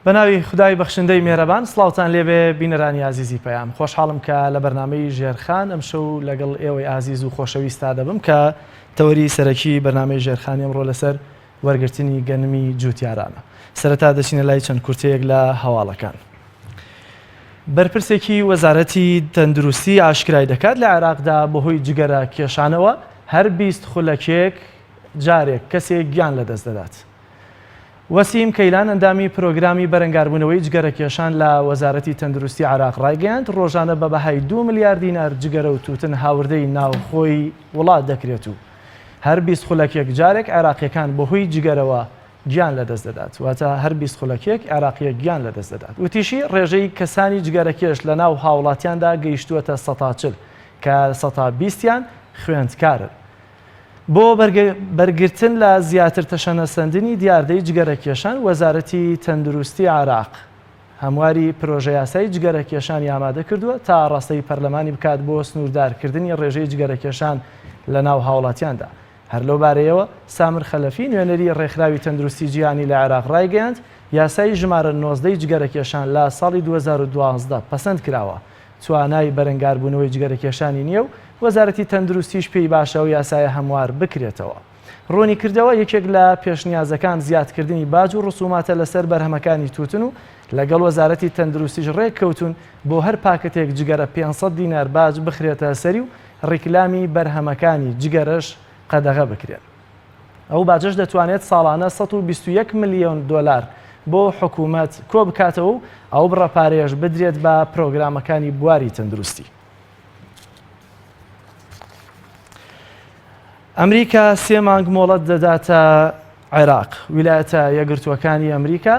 بە ناوی خودای بەخشندەی مێرەبان سڵاوتان لێبێ بینەرانی ئازیزی پەیام خۆشحاڵم کە لە بەرنامەی ژێرخان ئەمشەو لەگەڵ ئێوەی ئازیز و خۆشەویستا دەبم کە تەوەری سەرەکی بەرنامەی ژێرخانی ئەمڕۆ لەسەر وەرگرتنی گەنمی جوتیارانە. سەرەتا دەچینە لای چەند کورتەیەک لە هەواڵەکان. بەرپرسێکی وەزارەتی تەندروستی ئاشکرای دەکات لە عێراقدا بەهۆی جگەرە کێشانەوە هەر 20 خولەکێک جارێک کەسێک گیان لەدەست دەدات. وەسیم کەیلان ئەندامی پرۆگرامی بەرەنگاربوونەوەی جگەرەکێشان لە وەزارەتی تەندروستی عێراق ڕایگەیاند، ڕۆژانە بە بەهای دوو ملیار دینار جگەرە و تووتن هاوردەی ناوخۆی وڵات دەکرێت و هەر 20 خولەکێک جارێک عێراقییەکان بەهۆی جگەرەوە گیان لەدەست دەدات، واتە هەر 20 خولەکێک عێراقییەک گیان لەدەست دەدات. وتیشی، ڕێژەی کەسانی جگەرەکێش لەناو هاوڵاتیاندا گەیشتووەتە سەتا 40 کە سەتا بیستیان خوێندکارن. بۆ بەرگرتن لە زیاتر تەشەنەسەندنی دیاردەی جگەرەکێشان، وەزارەتی تەندروستی عێراق هەمواری پرۆژەیاسای جگەرەکێشانی ئامادەکردووە تا ئاڕاستەی پەرلەمانی بکات بۆ سنووردارکردنی ڕێژەی جگەرەکێشان لەناو هاوڵاتیاندا. هەر لەو بارەیەوە سامر خەلەفی نوێنەری ڕێکخراوی تەندروستی جیهانی لە عێراق ڕایگەیاند، یاسای ژمارە 19 ی جگەرەکێشان لە ساڵی 2012 پەسەند کراوە، توانای بەرەنگاربوونەوەی جگەرەکێشانی نییە و وەزارەتی تەندروستیش پێی باشە ئەو یاسایە هەموار بکرێتەوە. ڕوونیکردەوە، یەکێک لە پێشنیازەکان زیادکردنی باج و ڕسوماتە لەسەر بەرهەمەکانی تووتن و لەگەڵ وەزارەتی تەندروستیش ڕێککەوتوون بۆ هەر پاکەتێک جگەرە 500 دینار باج بخرێتە سەری و ڕیکلامی بەرهەمەکانی جگەرەش قەدەغە بکرێن. ئەو باجەش دەتوانێت ساڵانە 121 ملیۆن دۆلار بۆ حکوومەت کۆبکاتەوە و ئەو بڕە پارەیەش بدرێت بە پرۆگرامەکانی بواری تەندروستی. ئەمریکا سێ مانگ مۆڵەت دەداتە عێراق. ویلایەتە یەکگرتووەکانی ئەمریکا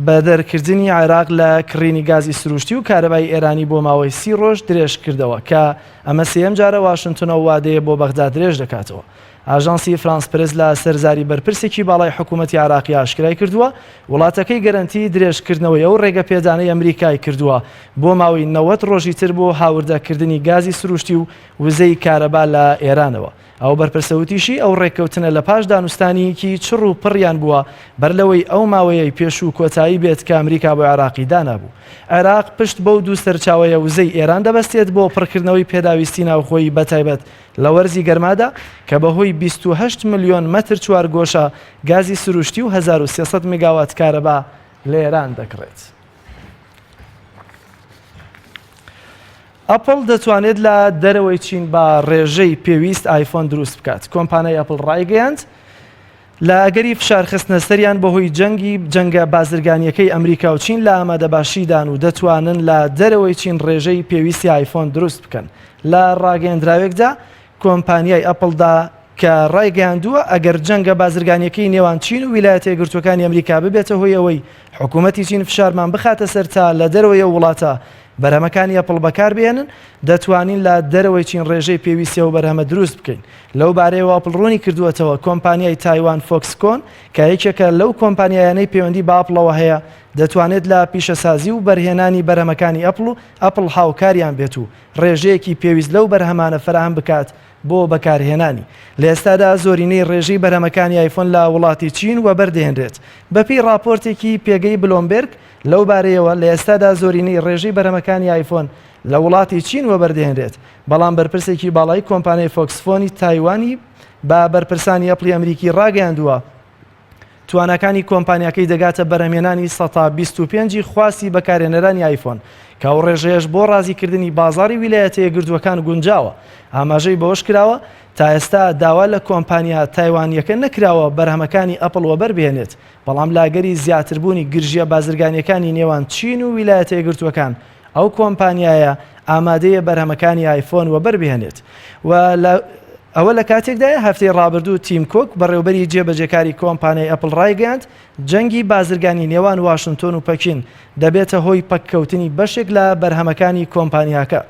بە دەرکردنی عێراق لە کڕینی گازی سروشتی و کارەبای ئێرانی بۆ ماوەی سی ڕۆژ درێژ کردەوە کە ئەمە سێیەم جارە واشنتن ئەو وادەیە بۆ بەغدا درێژ دەکاتەوە. ئاژانسی فرانس پرێس لە سەر زاری بەرپرسێکی باڵای حکوومەتی عێراقی ئاشکرای کردووە، وڵاتەکەی گەرەنتی درێژکردنەوەی ئەو ڕێگەپێدانەی ئەمریکای کردووە بۆ ماوەی 90 ڕۆژی تر بۆ هاوردەکردنی گازی سروشتی و وزەی کارەبا لە ئێرانەوە. ئەو بەرپرسە وتیشی، ئەو ڕێککەوتنە لە پاش دانوستانیکی چڕ و پڕیان بووە بەر لەوەی ئەو ماوەیەی پێشوو کۆتایی بێت کە ئەمریکا بۆ عێراقی دانابوو. عێراق پشت بەو دوو سەرچاوەیە وزەی ئێران دەبەستێت بۆ پڕکردنەوەی پێداویستی ناوخۆیی بەتایبەت لە وەرزی گەرمادا کە بەهۆی 28 ملیۆن مەتر چوارگۆشە گازی سروشتی و 1300 میگاوات کارەبا لە ئێران دەکڕێت. ئەپڵ دەتوانێت لە دەرەوەی چین بە ڕێژەی پێویست ئایفۆن دروست بکات. کۆمپانیای ئەپڵ ڕایگەیاند، لە ئەگەری فشارخستنە سەریان بەهۆی جەنگی جەنگە بازرگانیەکەی ئەمریکا و چین لە ئامادەباشیدان و دەتوانن لە دەرەوەی چین ڕێژەی پێویستی ئایفۆن دروست بکەن. لە ڕاگەیەندراوێکدا کۆمپانیای ئەپڵدا کە ڕایگەیاندووە ئەگەر جەنگە بازرگانیەکەی نێوان چین و ویلایەتە یەکگرتووەکانی ئەمریکا ببێتە هۆی ئەوەی حکوومەتی چین فشارمان بخاتە سەر تا لە دەرەوەی ئەو وڵاتە بەرهەمەکانی ئەپڵ بەکاربهێنن، دەتوانین لە دەرەوەی چین ڕێژەی پێویستی ئەو بەرهەمە دروست بکەین. لەو بارەیەوە ئەپڵ ڕوونی کردووەتەوە، کۆمپانیای تایوان فۆکسکۆن کە یەکێکە لەو کۆمپانیایانەی پەیوەندی بە ئەپڵەوە هەیە، دەتوانێت لە پیشەسازی و بەرهێنانی بەرهەمەکانی ئەپڵ و ئەپڵ هاوکاریان بێت و ڕێژەیەکی پێویست لەو بەرهەمانە فەراهەم بکات بۆ بەکارهێنانی. لە ئێستادا زۆرینەی ڕێژەی بەرهەمەکانی ئایفۆن لە وڵاتی چین وەبەردەهێنرێت. بەپێی ڕاپۆرتێکی پێگەی بلۆمبێرگ لەو بارەیەوە، لە ئێستادا زۆرینەی ڕێژەی بەرهەمەکانی ئایفۆن لە وڵاتی چین وەبەردەهێنرێت، بەڵام بەرپرسێکی باڵای کۆمپانیای فۆکسفۆنی تایوانی بە بەرپرسانی ئەپڵی ئەمریکی ڕاگەیاندووە، تواناکانی کۆمپانیاکەی دەگاتە بەرهەمهێنانی سەتا 25 ی خواستی بەکارهێنەرانی ئایفۆن، کە ئەو ڕێژەیەش بۆ ڕازیکردنی بازاڕی ویلایەتە یەکگرتووەکان گونجاوە. ئاماژەی بەوەشکراوە، تا ئێستا داوا لە کۆمپانیا تایوانییەکە نەکراوە بەرهەمەکانی ئەپڵ وەبەربهێنێت، بەڵام لە ئەگەری زیاتربوونی گرژییە بازرگانییەکانی نێوان چین و ویلایەتە یەکگرتووەکان، ئەو کۆمپانیایە ئامادەیە بەرهەمەکانی ئایفۆن وەبەربهێنێت و لە ئەوە لە کاتێکدایە هەفتەی ڕابردوو تیم کۆک بەڕێوبەری جێبەجێکاری کۆمپانیای ئەپڵ ڕایگەیاند جەنگی بازرگانی نێوان واشنتۆن و پەکین دەبێتە هۆی پەککەوتنی بەشێک لە بەرهەمەکانی کۆمپانیاکە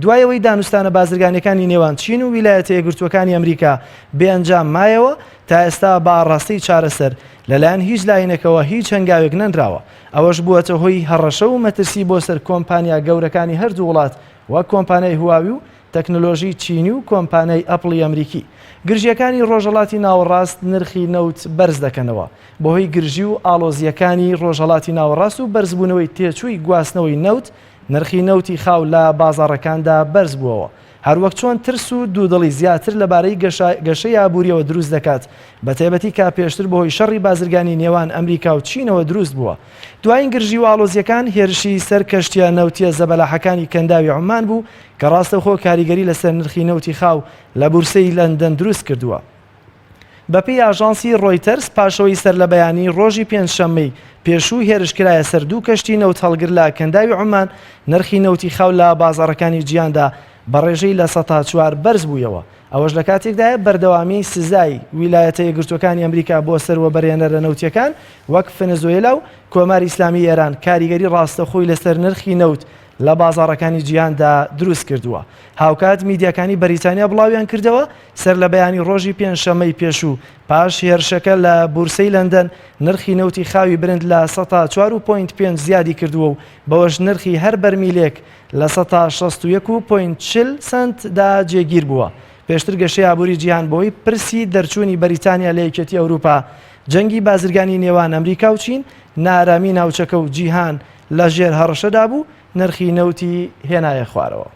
دوای ئەوەی دانوستانە بازرگانیەکانی نێوان چین و ویلایەتە یەکگرتووەکانی ئەمریکا بێ ئەنجام مایەوە، تا ئێستا بە ئاڕاستەی چارەسەر لەلایەن هیچ لاینێکەوە هیچ هەنگاوێک نەنراوە، ئەوەش بووەتە هۆی هەڕەشە و مەترسی بۆ سەر کۆمپانیا گەورەکانی هەردوو وڵات وەک کۆمپانیای هواوی و تەکنەلۆژی چینی و کۆمپانیای ئەپڵی ئەمریکی. گرژییەکانی ڕۆژهەڵاتی ناوەڕاست نرخی نەوت بەرز دەکەنەوە. بەهۆی گرژی و ئاڵۆزییەکانی ڕۆژهەڵاتی ناوەڕاست و بەرزبوونەوەی تێچووی گواستنەوەی نەوت، نرخی نەوتی خاو لە بازاڕەکاندا بەرزبووەوە. هەروەک چۆن ترس و دوودڵی زیاتر لەبارەی گەشەی ئابوورییەوە دروست دەکات، بەتایبەتی کە پێشتر بەهۆی شەڕی بازرگانی نێوان ئەمریکا و چینەوە دروست بووە. دوایین گرژی و ئاڵۆزییەکان هێرشی سەر کەشتییە نەوتییە زەبەلاحەکانی کەنداوی عوممان بوو کە ڕاستەوخۆ کاریگەری لەسەر نرخی نەوتی خاو لە بورسەی لەندەن دروست کردووە. بەپێی ئاژانسی ڕۆیتەرز، پاشەوەی سەرلەبەیانی ڕۆژی پێنجشەممەی پێشوو هێرشکرایە سەر دوو کەشتی نەوتهەڵگر لە کەنداوی عومان، نرخی نەوتی خاو لە بازاڕەکانی جیهاندا بە ڕێژەی 4% بەرزبوویەوە. ئەوەش لە کاتێکدایە بەردەوامیی سزای ویلایەتە یەکگرتووەکانی ئەمریکا بۆ سەر وەبەرهێنەرە نەوتییەکان وەک فنزوێلا و کۆماری ئیسلامیی ئێران کاریگەری ڕاستەوخۆی لەسەر نرخی نەوت لە بازاڕەکانی جیهاندا دروست کردووە. هاوکات میدیاکانی بەریتانیا بڵاویان کردەوە، سەرلەبەیانی ڕۆژی پێنجشەممەی پێشوو پاش هێرشەکە لە بورسەی لەندەن، نرخی نەوتی خاوی برنت لە سەتا چوار و point پێنج زیادی کردووە و بەوەش نرخی هەر بەرمیلێک لە سەتا 61 و point 40 سەنت دا جێگیر بووە. پێشتر گەشەی ئابووری جیهان بەهۆی پرسی دەرچوونی بەریتانیا لە یەکێتی ئەوروپا، جەنگی بازرگانی نێوان ئەمریکا و چین، نائارامی ناوچەکە و جیهان لە ژێر هەڕەشەدا بوو، نرخی نەوتی هێنایە خوارەوە.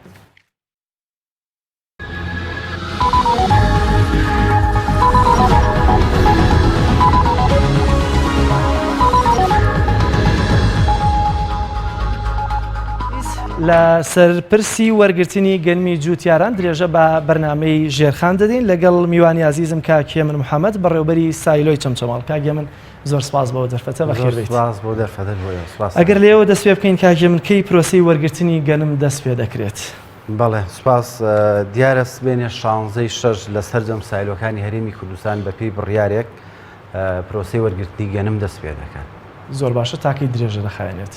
لە سەر پرسی وەرگرتنی گەنمی جوتیاران درێژە بە بەرنامەی ژێرخان دەدەین لەگەڵ میوانی ئازیزم کاک هێمن محەممەد بەڕێوبەری سایلۆی چەمچەماڵ کاک هێمن زۆر سپاس بۆ دەرفەتە بەخێر بێیت. سپاس بۆ دەرفەتە بۆ ئێوە سپاس. ئەگەر لێوە دەست پێ بکەین کاک هێمن کەی پرۆسەی وەرگرتنی گەنم دەست پێ دەکرێت؟ بەڵێ سپاس دیارە سبێنێ شانزەی شەش لە سەرجەم سایلۆکانی هەرێمی کوردستان بەپێی بڕیارێک پرۆسەی وەرگرتنی گەنم دەست پێ دەکات. زۆر باشە تاکەی درێژە دەخایەنێت؟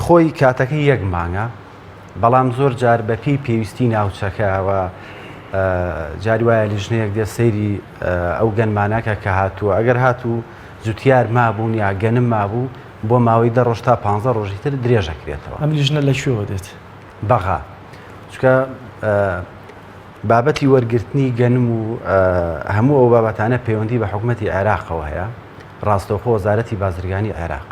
خۆی کاتەکەی یەک مانگە بەڵام زۆر جار بە پێی پێویستی ناوچەکە و جاری وایە لیژنەیەک دێ سەیری ئەو گەنمانەکە کە هاتووە ئەگەر هاتوو جوتیار مابوون یا گەنم مابوو بۆ ماوەی دە ڕۆژ تا پ ڕۆژی تر درێژەکرێتەوە. ئەم لیژنە لە کوێوە دێت؟ بەغا چونکە بابەتی وەرگرتنی گەنم و هەموو ئەو بابەتانە پەیوەندی بە حکوومەتی عێراقەوە هەیە ڕاستەوخۆ وەزارەتی بازرگانی عێراق.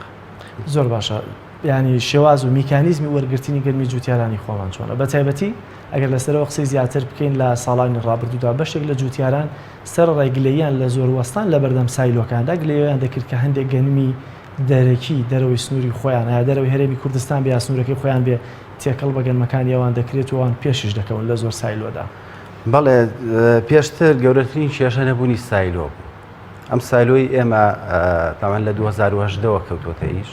زۆر باشە یانی شێواز و میکانیزمی وەرگرتنی گەرمی جوتیارانی خۆمان چۆنە بە تایبەتی ئەگەر لەسەرەوە قسەی زیاتر بکەین لە ساڵانی ڕابردوودا بەشێک لە جوتیاران سەر ڕای گلەییان لە زۆر وەستان لە بەردەم سایلۆکاندا گلەیەوەیان دەکرد کە هەندێک گەنمی دەرەکی دەرەوەی سنووری خۆیان یا دەرەوەی هەرێمی کوردستان بێ یا سنوورەکەی خۆیان بێ تێکەڵ بە گەنمەکانی ئەوان دەکرێت و ئەوان پێشیش دەکەون لە زۆر سایلۆدا. بەڵێ پێشتر گەورەترین کێشە نەبوونی سایلۆ بوو. ئەم سایلۆی ئێمە تاوان لە 2010ەوە کەوتۆتە ئیش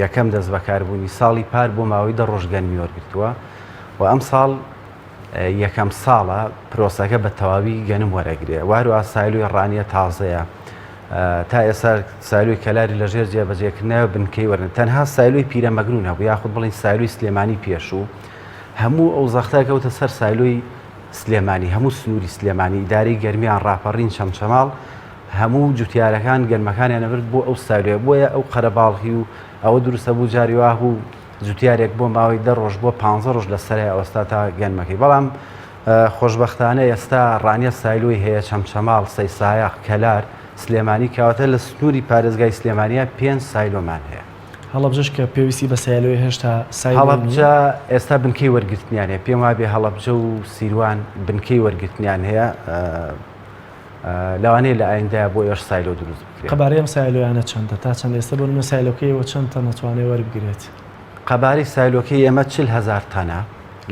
یەکەم دەست بەکاربوونی ساڵی پار بۆ ماوەی دە ڕۆژ گەنمی وەرگتووە و ئەم ساڵ یەکەم ساڵە پرۆسەکە بە تەواوی گەنم وەرەگرێ واروە سایلۆی ڕانیە تازەیە تا ئێستا سایلۆی کەلاری لەژێر جێبەجێکردنەوە بنکەی وەرن تەنها سایلۆی پیرەمەگرون هەبوو یاخود بڵین سایلۆی سلێمانی پێشوو هەموو ئەو زەختە کەوتە سەر سایلۆی سلێمانی هەموو سنووری سلێمانی ئیدارەی گەرمیان ڕاپەڕین چەمچەماڵ هەموو جوتیارەکان گەنمەکانیان ئەبرد بۆ ئەو سایلۆیە بۆیە ئەو قەرەباڵغی و ئەوە دروستە بوو جاری واه بوو جوتیارێک بۆ ماوەی دە ڕۆژ بۆ پانزە ڕۆژ لە سەرای ئەوەستا تا گەنمەکەی بەڵام خۆشبەختانە ئێستا ڕانیە سایلۆی هەیە چەمچەماڵ سەیسایەق کەلار سلێمانی کەواتە لە سنووری پارێزگای سلێمانیا پێنج سایلۆمان هەیە. هەڵەبجەش کە پێویستی بە سایلۆیە هێشتا سایلۆی نییە؟ هەڵەبجە ئێستا بنکەی وەرگرتنیان هەیە، پێم وابێ هەڵەبجە و سیروان بنکەی وەرگرتنیان هەیە، لەوانەیە لە ئایندەیا بۆ ئێوەش سایلۆ دروست بکرێت. قەبارەی ئەم سایلۆیانە چەندە؟ تا چەند ئێستا بۆ نمونە سایلۆکەی ئێوە چەند تەن ئەتوانێ وەربگرێت؟ قەبارەی سایلۆکەی ئێمە 40 هەزار تەنە،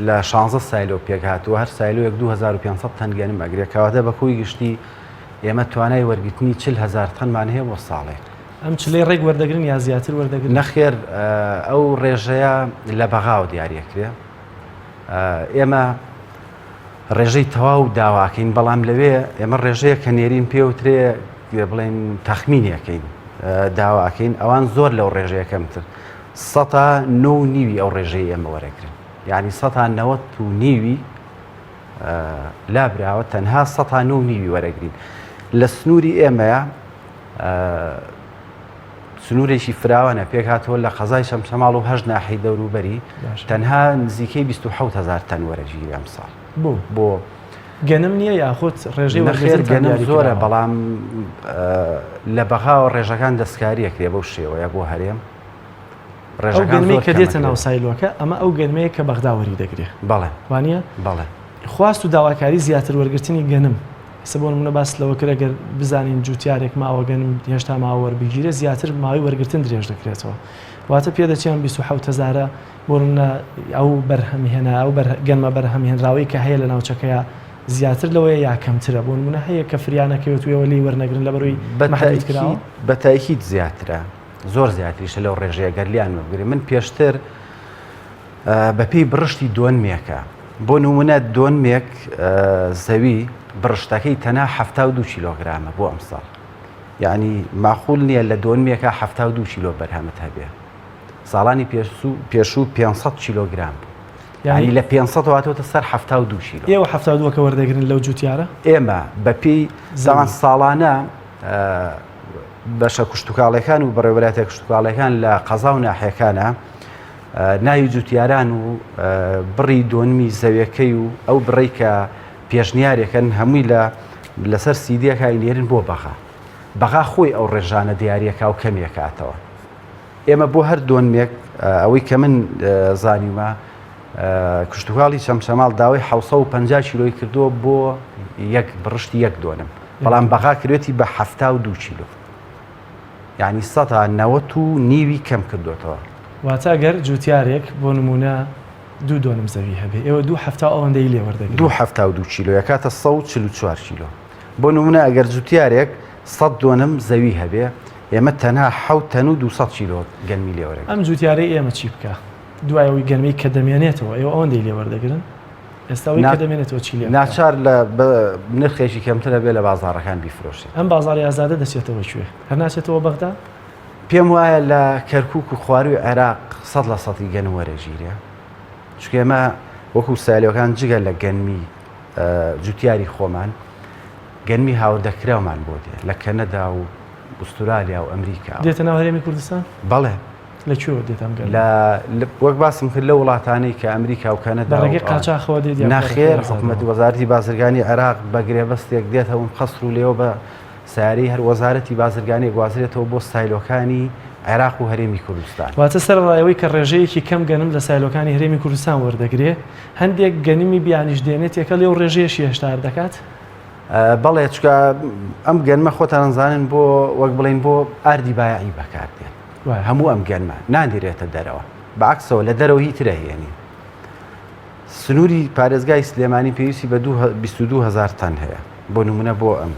لە شانزە سایلۆ پێکهاتووە، هەر سایلۆیەک 2500 تەن گەنم ئەگرێ، کەواتە بە کۆی گشتی ئێمە توانای وەرگرتنی 40 هەزار تەنمان هەیە بۆ ساڵێک. ئەم چلەی ڕێک وەردەگرن یا زیاتر وەردەگرن؟ نەخێر ئەو ڕێژەیە لە بەغاوە دیاریەکرێ ئێمە ڕێژەی تەواو داواکەین بەڵام لەوێ ئێمە ڕێژەیە کە نێرین پێوترێ بڵێن تەخمینەکەین داواکەین ئەوان زۆر لەو ڕێژەیە کەمتر سەتا نۆ نیوی ئەو ڕێژەی ئێمە وەرەگرن یعنی سەتا نەوەت و نیوی لابراوە تەنها سەتا نۆ نیوی وەرەگرین لە سنووری ئێمەیە. سنوورێکی فراوانە پێکهاتووە لە قەزای چەمچەماڵ و هەشت ناحیەی دەوروبەری، تەنها نزیکەی 27 هەزار تەن وەرەگیرێ ئەمساڵ. بۆ؟ بۆ؟ گەنم نییە یاخود ڕێژەی نەخێر گەنم زۆرە بەڵام لە بەغاوە ڕێژەکان دەستکاریەکرێ بەو شێوەیە بۆ هەرێم ڕێژەکان زۆر کە دێتە ناو سایلۆکە ئەمە ئەو گەنمەیە کە بەغدا وەری دەگرێ بەڵێ وانە بەڵێ خواست و داواکاری زیاتر وەرگرتنی گەنم ئێستا بۆ نمونە باست لەوە کرد ئەگەر بزانین جوتیارێک ماوە گەنم هێشتا ماوە وەربگیرێ زیاتر ماوەی وەرگرتن درێژ دەکرێتەوە واتە پێدەچێ ئەم 27 هەزارە بۆ نمونە ئەو بەرهەمهێنا ئەو گەنمە بەرهەمهێنراوەی کە هەیە لە ناوچەکەیە زیاتر لەوەیە یا کەمترە بۆ نمونە هەیە کە فریا نەکەوێت و ئێوە لێی وەرنەگرن لەبەروی مەحدود کراوە بە تاکید زیاترە زۆر زیاتریشە لەو ڕێژەیە گەر لیان وەربگرین من پێشتر بەپێی بڕشتی دۆنمێکە، بۆ نموونە دۆنمێک زەوی بڕشتەکەی تەنها 72 کیلۆگرامە بۆ ئەمساڵ یعنی ماخول نییە لە دۆنمێکە 72 کیلۆ بەرهەمت هەبێ ساڵانی پێشوو پێشوو 500 کیلۆگرام بوو یعنی لە 500 هاتۆتە سەر 72 کیلۆ ئێوە 72 کە وەردەگرن لەو جوتیارە ئێمە بەپێی زمان ساڵانە بەشە کشتتوکاڵەکان و بەڕێوەبەرایەتە کشتتوکاڵەکان لە قەزا و ناحیەکانە ناوی جوتیاران و بڕی دۆنمی زەویەکەی و ئەو بڕەی کە پێشنیارێکەن هەمووی لە لەسەر سیدیەکە ئەینێرن بۆ بەغا بەغا خۆی ئەو ڕێژانە دیارەکە و کەمیەکاتەوە ئێمە بۆ هەر دۆنمێک ئەوەی کە من زانیمە کشتتوکاڵی چەمچەماڵ داوای 1950 کیلۆی کردووە بۆ یەک بڕشتی یەک دۆنم بەڵام بەغا کردێتی بە 72 کیلۆ یانی سەتا نەوەت و نیوی کەم کردۆتەوە. واتە گەر جوتیارێک بۆ نموونە دوو دۆنم زەوی هەبێ ئێوە دوو حەفتا و ئەوەندەی لێ وەردەگرن. دوو 72 کیلۆ ئەکاتە 144 کیلۆ. بۆ نموونە ئەگەر جوتیارێک 100 دۆنم زەوی هەبێ ئێمە تەنها حەوت تەن و 200 کیلۆ گەنمی لێ وەرەگرین. ئەم جوتیارەی ئێمە چی بکا دوای ئەوەی گەنمی کە دەمێنێتەوە ئێوە ئەوەندەی لێ وەردەگرن؟ ئێستا ئەوەی کە دەمێنێتەوە چی لێ بکا؟ ناچار لە بە نرخێکی کەمتر ئەبێ لە بازاڕەکان بیفرۆشێت. ئەم بازاڕی ئازادە دەچێتەوە کوێ؟ هەر ناچێتەوە بەغدا؟ پێم وایە لە کەرکوک و خوارووی عێراق سەد لە سەدی گەنم وەرەگیرێ چونکە ئێمە وەکو سایلۆکان جگە لە گەنمی جوتیاری خۆمان گەنمی هاوردەکراومان بۆ دێ لە کەنەدا و ئوسترالیا و ئەمریکا دێتە ناو هەرێمی کوردستان؟ بەڵێ. لە کوێوە دێت ئەم گەنمە؟ لە وەک باسم کرد لە وڵاتانەی کە ئەمریکا و کەنەدا بە ڕێگەی قاچاخەوە دێت یان نەخێر حکومەت وەزارەتی بازرگانی عێراق بە گرێبەستێک دێتە ئوم قەسر و لێوە بە سەیارەی هەر وەزارەتی بازرگانی گوازرێتەوە بۆ سایلۆکانی عێراق و هەرێمی کوردستان. واتە سەرەڕای ئەوەی کە ڕێژەیەکی کەم گەنم لە سایلۆکانی هەرێمی کوردستان وەردەگرێ، هەندێک گەنمی بیانیش دێنێ تێکەڵی ئەو ڕێژەیەشی هێشتا هەر دەکات؟ بەڵێ چونکە ئەم گەنمە خۆتان ئەزانن بۆ وەک بڵێین بۆ ئاردی بایەعی بەکار دێن هەموو ئەم گەنمە نانیرێتە دەرەوە بەعکسەوە لە دەرەوە هی ترە هێنین سنووری پارێزگای سلێمانی پێویستی بە 22 هزار تەن هەیە بۆ نمونە بۆ ئەم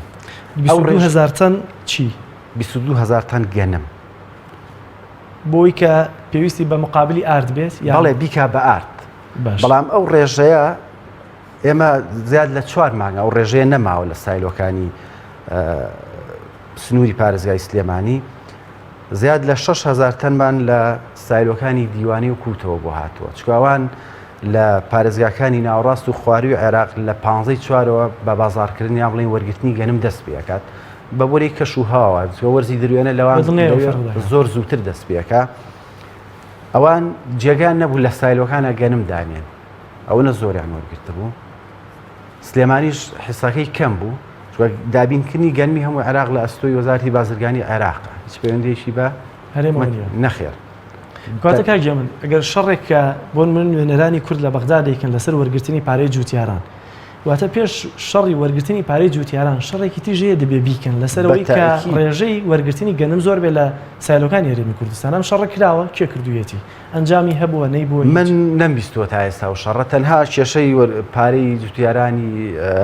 ئەو هزار تەن چی 22 هزار تەن گەنم بۆی کە پێویستی بە مقابلی ئارد بێت بەڵێ بیکا بە ئارد بەڵام ئەو ڕێژەیە ئێمە زیاد لە چوار مانگە ئەو ڕێژەیە نەماوە لە سایلۆکانی سنووری پارێزگای سلێمانی زیاد لە 6هزار تەنمان لە سایلۆکانی دیوانی و کووتەوە بۆ هاتووە چکاوان لە پارێزگاکانی ناوەڕاست و خواروی عێراق لە پانزەی چوارەوە بە بازارکردن یان بڵین وەرگرتنی گەنم دەست پێکات بە بۆری کەش و هاوە وەرزی دروێنە لەوان زۆر زووتر دەست پێکە ئەوان جێگان نەبوو لە سایلۆکانە گەنم دانێن ئەوەنە زۆریان وەرگرتبوو سلێمانیش حسەکەی کەم بوو دابینکردنی گەنمی هەموو عێراق لە ئەستۆی وەزارتی بازرگانی عێراق هیچ پەیوەندیەکی بە هەرێمەوە نەخێر. کاتە کاک من ئەگەر شەڕێک کە بۆن من نوێنەرانی کورد لە بەغدا دەیکەن لەسەر وەرگرتنی پارەی جوتیاران واتە پێش شەڕی وەرگرتنی پارەی جوتیاران شەڕێکی تیژ هەیە دەبێ بیکەن لەسەر ئەوەی کە ڕێژەی وەرگرتنی گەنم زۆر بێ لە سایلۆکانی هەرێمی کوردستان ئەم شەڕە کراوە کێ کردوویەتی ئەنجامی هەبووە نەیبووە هیچ؟ من نەمبیستووە تا ئێستا ئەو شەڕە، تەنها کێشەی پارەی جوتیارانی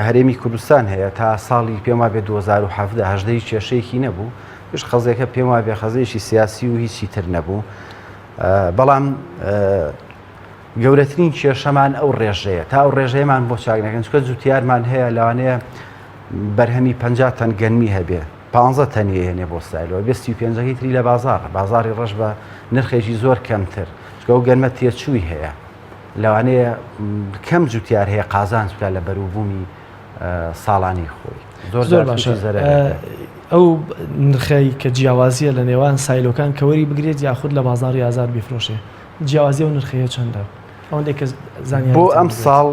هەرێمی کوردستان هەیە تا ساڵی پێم وابێ 2017 هەژدە هیچ کێشەیەکی نەبوو، هیچ قەزیەکە پێم وابێ قەزیەکی سیاسی و هیچی تر نەبوو، بەڵام گەورەترین کێشەمان ئەو ڕێژەیە تا ئەو ڕێژەیەمان بۆ چاک نەکەن چونکە جوتیارمان هەیە لەوانەیە بەرهەمی 50 تەن گەنمی هەبێ پانزە تەنی ئەهێنێ بۆ سایلۆ ئەبێ 35 ەکەی تری لە بازاڕە بازاڕی ڕەش بە نرخێکی زۆر کەمتر چونکە ئەو گەنمە تێچووی هەیە لەوانەیە کەم جوتیار هەیە قازانج بکات لە بەروبوومی ساڵانی خۆی. زۆر زۆر باشە ئەو نرخەی کە جیاوازیە لە نێوان سایلۆکان کەوەری بگرێت یاخود لە بازاری ئازاد بیفرۆشێ جیاوازی و نرخەیە چەندە ئەوەندێک کە زانیاری بۆ ئەم ساڵ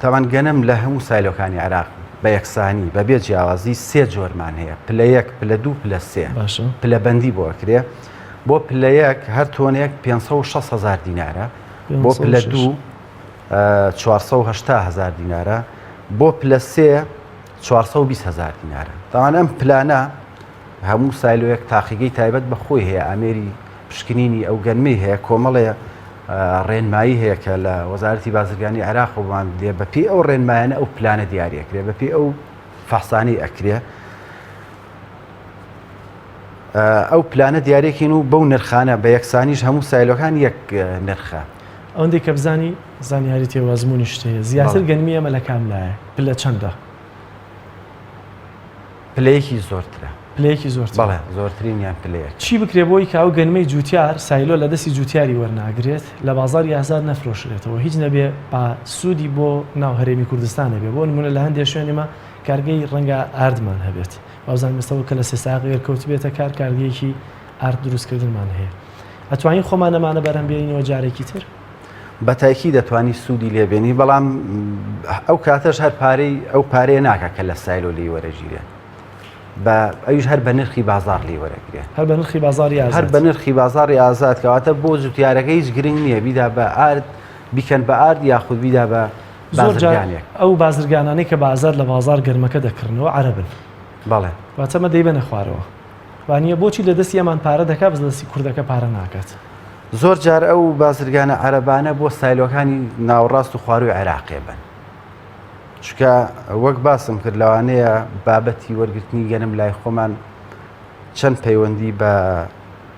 تاوان گەنم لە هەموو سایلۆکانی عێراق بە یەکسانی بەبێ جیاوازی سێ جۆرمان هەیە پلە یەک پلە دوو پلە سێ باشە پلە بەندی بۆ ئەکرێ بۆ پلە یەک هەر تۆنێک 560 هزار دینارە بۆ پلە دوو 480 هزار دینارە بۆ پلە سێ 420 هزار دینارە تاوان ئەم پلانە هەموو سایلۆیەک تاقیگەی تایبەت بە خۆی هەیە، ئامێری پشکنینی ئەو گەنمەی هەیە، کۆمەڵێ ڕێنمایی هەیە کە لە وەزارەتی بازرگانی عێراق بۆمان دێ، بەپێی ئەو ڕێنمایانە ئەو پلانە دیاری ئەکرێ، بەپێی ئەو فەحسانەی ئەکرێ ئەو پلانە دیارێکین و بەو نرخانە بە یەکسانیش هەموو سایلۆکان یەک نرخە. ئەوەندەی کە بزانی زانیاری تێ و ئەزموونیشت هەیە زیاتر گەنمی ئێمە لە کام لایە؟ پلە چەندە؟ پلەیەکی زۆرترە. پلەیەکی زۆرترە. بەڵێ زۆرترینیان پلەیەک. چی بکرێ بۆی کە ئەو گەنمەی جوتیار سایلۆ لە دەستی جوتیاری وەرناگرێت لە بازاری ئازاد نەفرۆشرێتەوە هیچ نەبێ با سوودی بۆ ناو هەرێمی کوردستان هەبێ بۆ نمونە لە هەندێ شوێن ئێمە کارگەی ڕەنگە ئاردمان هەبێت وابزانم ئێستا کە لە سێساق گەر کەوتبێتە کار کارگەیەکی ئارد دروستکردنمان هەیە ئەتوانین خۆمان ئەمانە بەرهەم بێنینەوە جارێکی تر؟ بە تاکی دەتوانی سوودی لێ بێنی بەڵام ئەو کاتەش هەر پارەی ئەو پارەیە ناکە کە لە سایلۆ لی وەرەگیرێ بە ئەویش هەر بە نرخی بازار لی وەرەگرێ هەر بە نرخی بازاری ئازاد هەر بە نرخی بازاری ئازاد کەواتە بۆ جوتیارەکە هیچ گرنگ نییە بیدا بە ئارد بیکەن بە ئارد یاخود بیدا بە بازرگانێک ئەو بازرگانانەی کە بازار لە بازار گەرمەکە دەکڕنەوە عەرەبن بەڵێ واتە مە دەیبەنە خوارەوە وانە بۆچی لە دەستی ئەمان پارە دەکات بەس لە دەستی کوردەکە پارە ناکات زۆر جار ئەو بازرگانە عەرەبانە بۆ سایلۆکانی ناوەڕاست و خوارووی عێراقێ بن. چونکە وەک باسم کرد لەوانەیە بابەتی وەرگرتنی گەنم لای خۆمان چەند پەیوەندی بە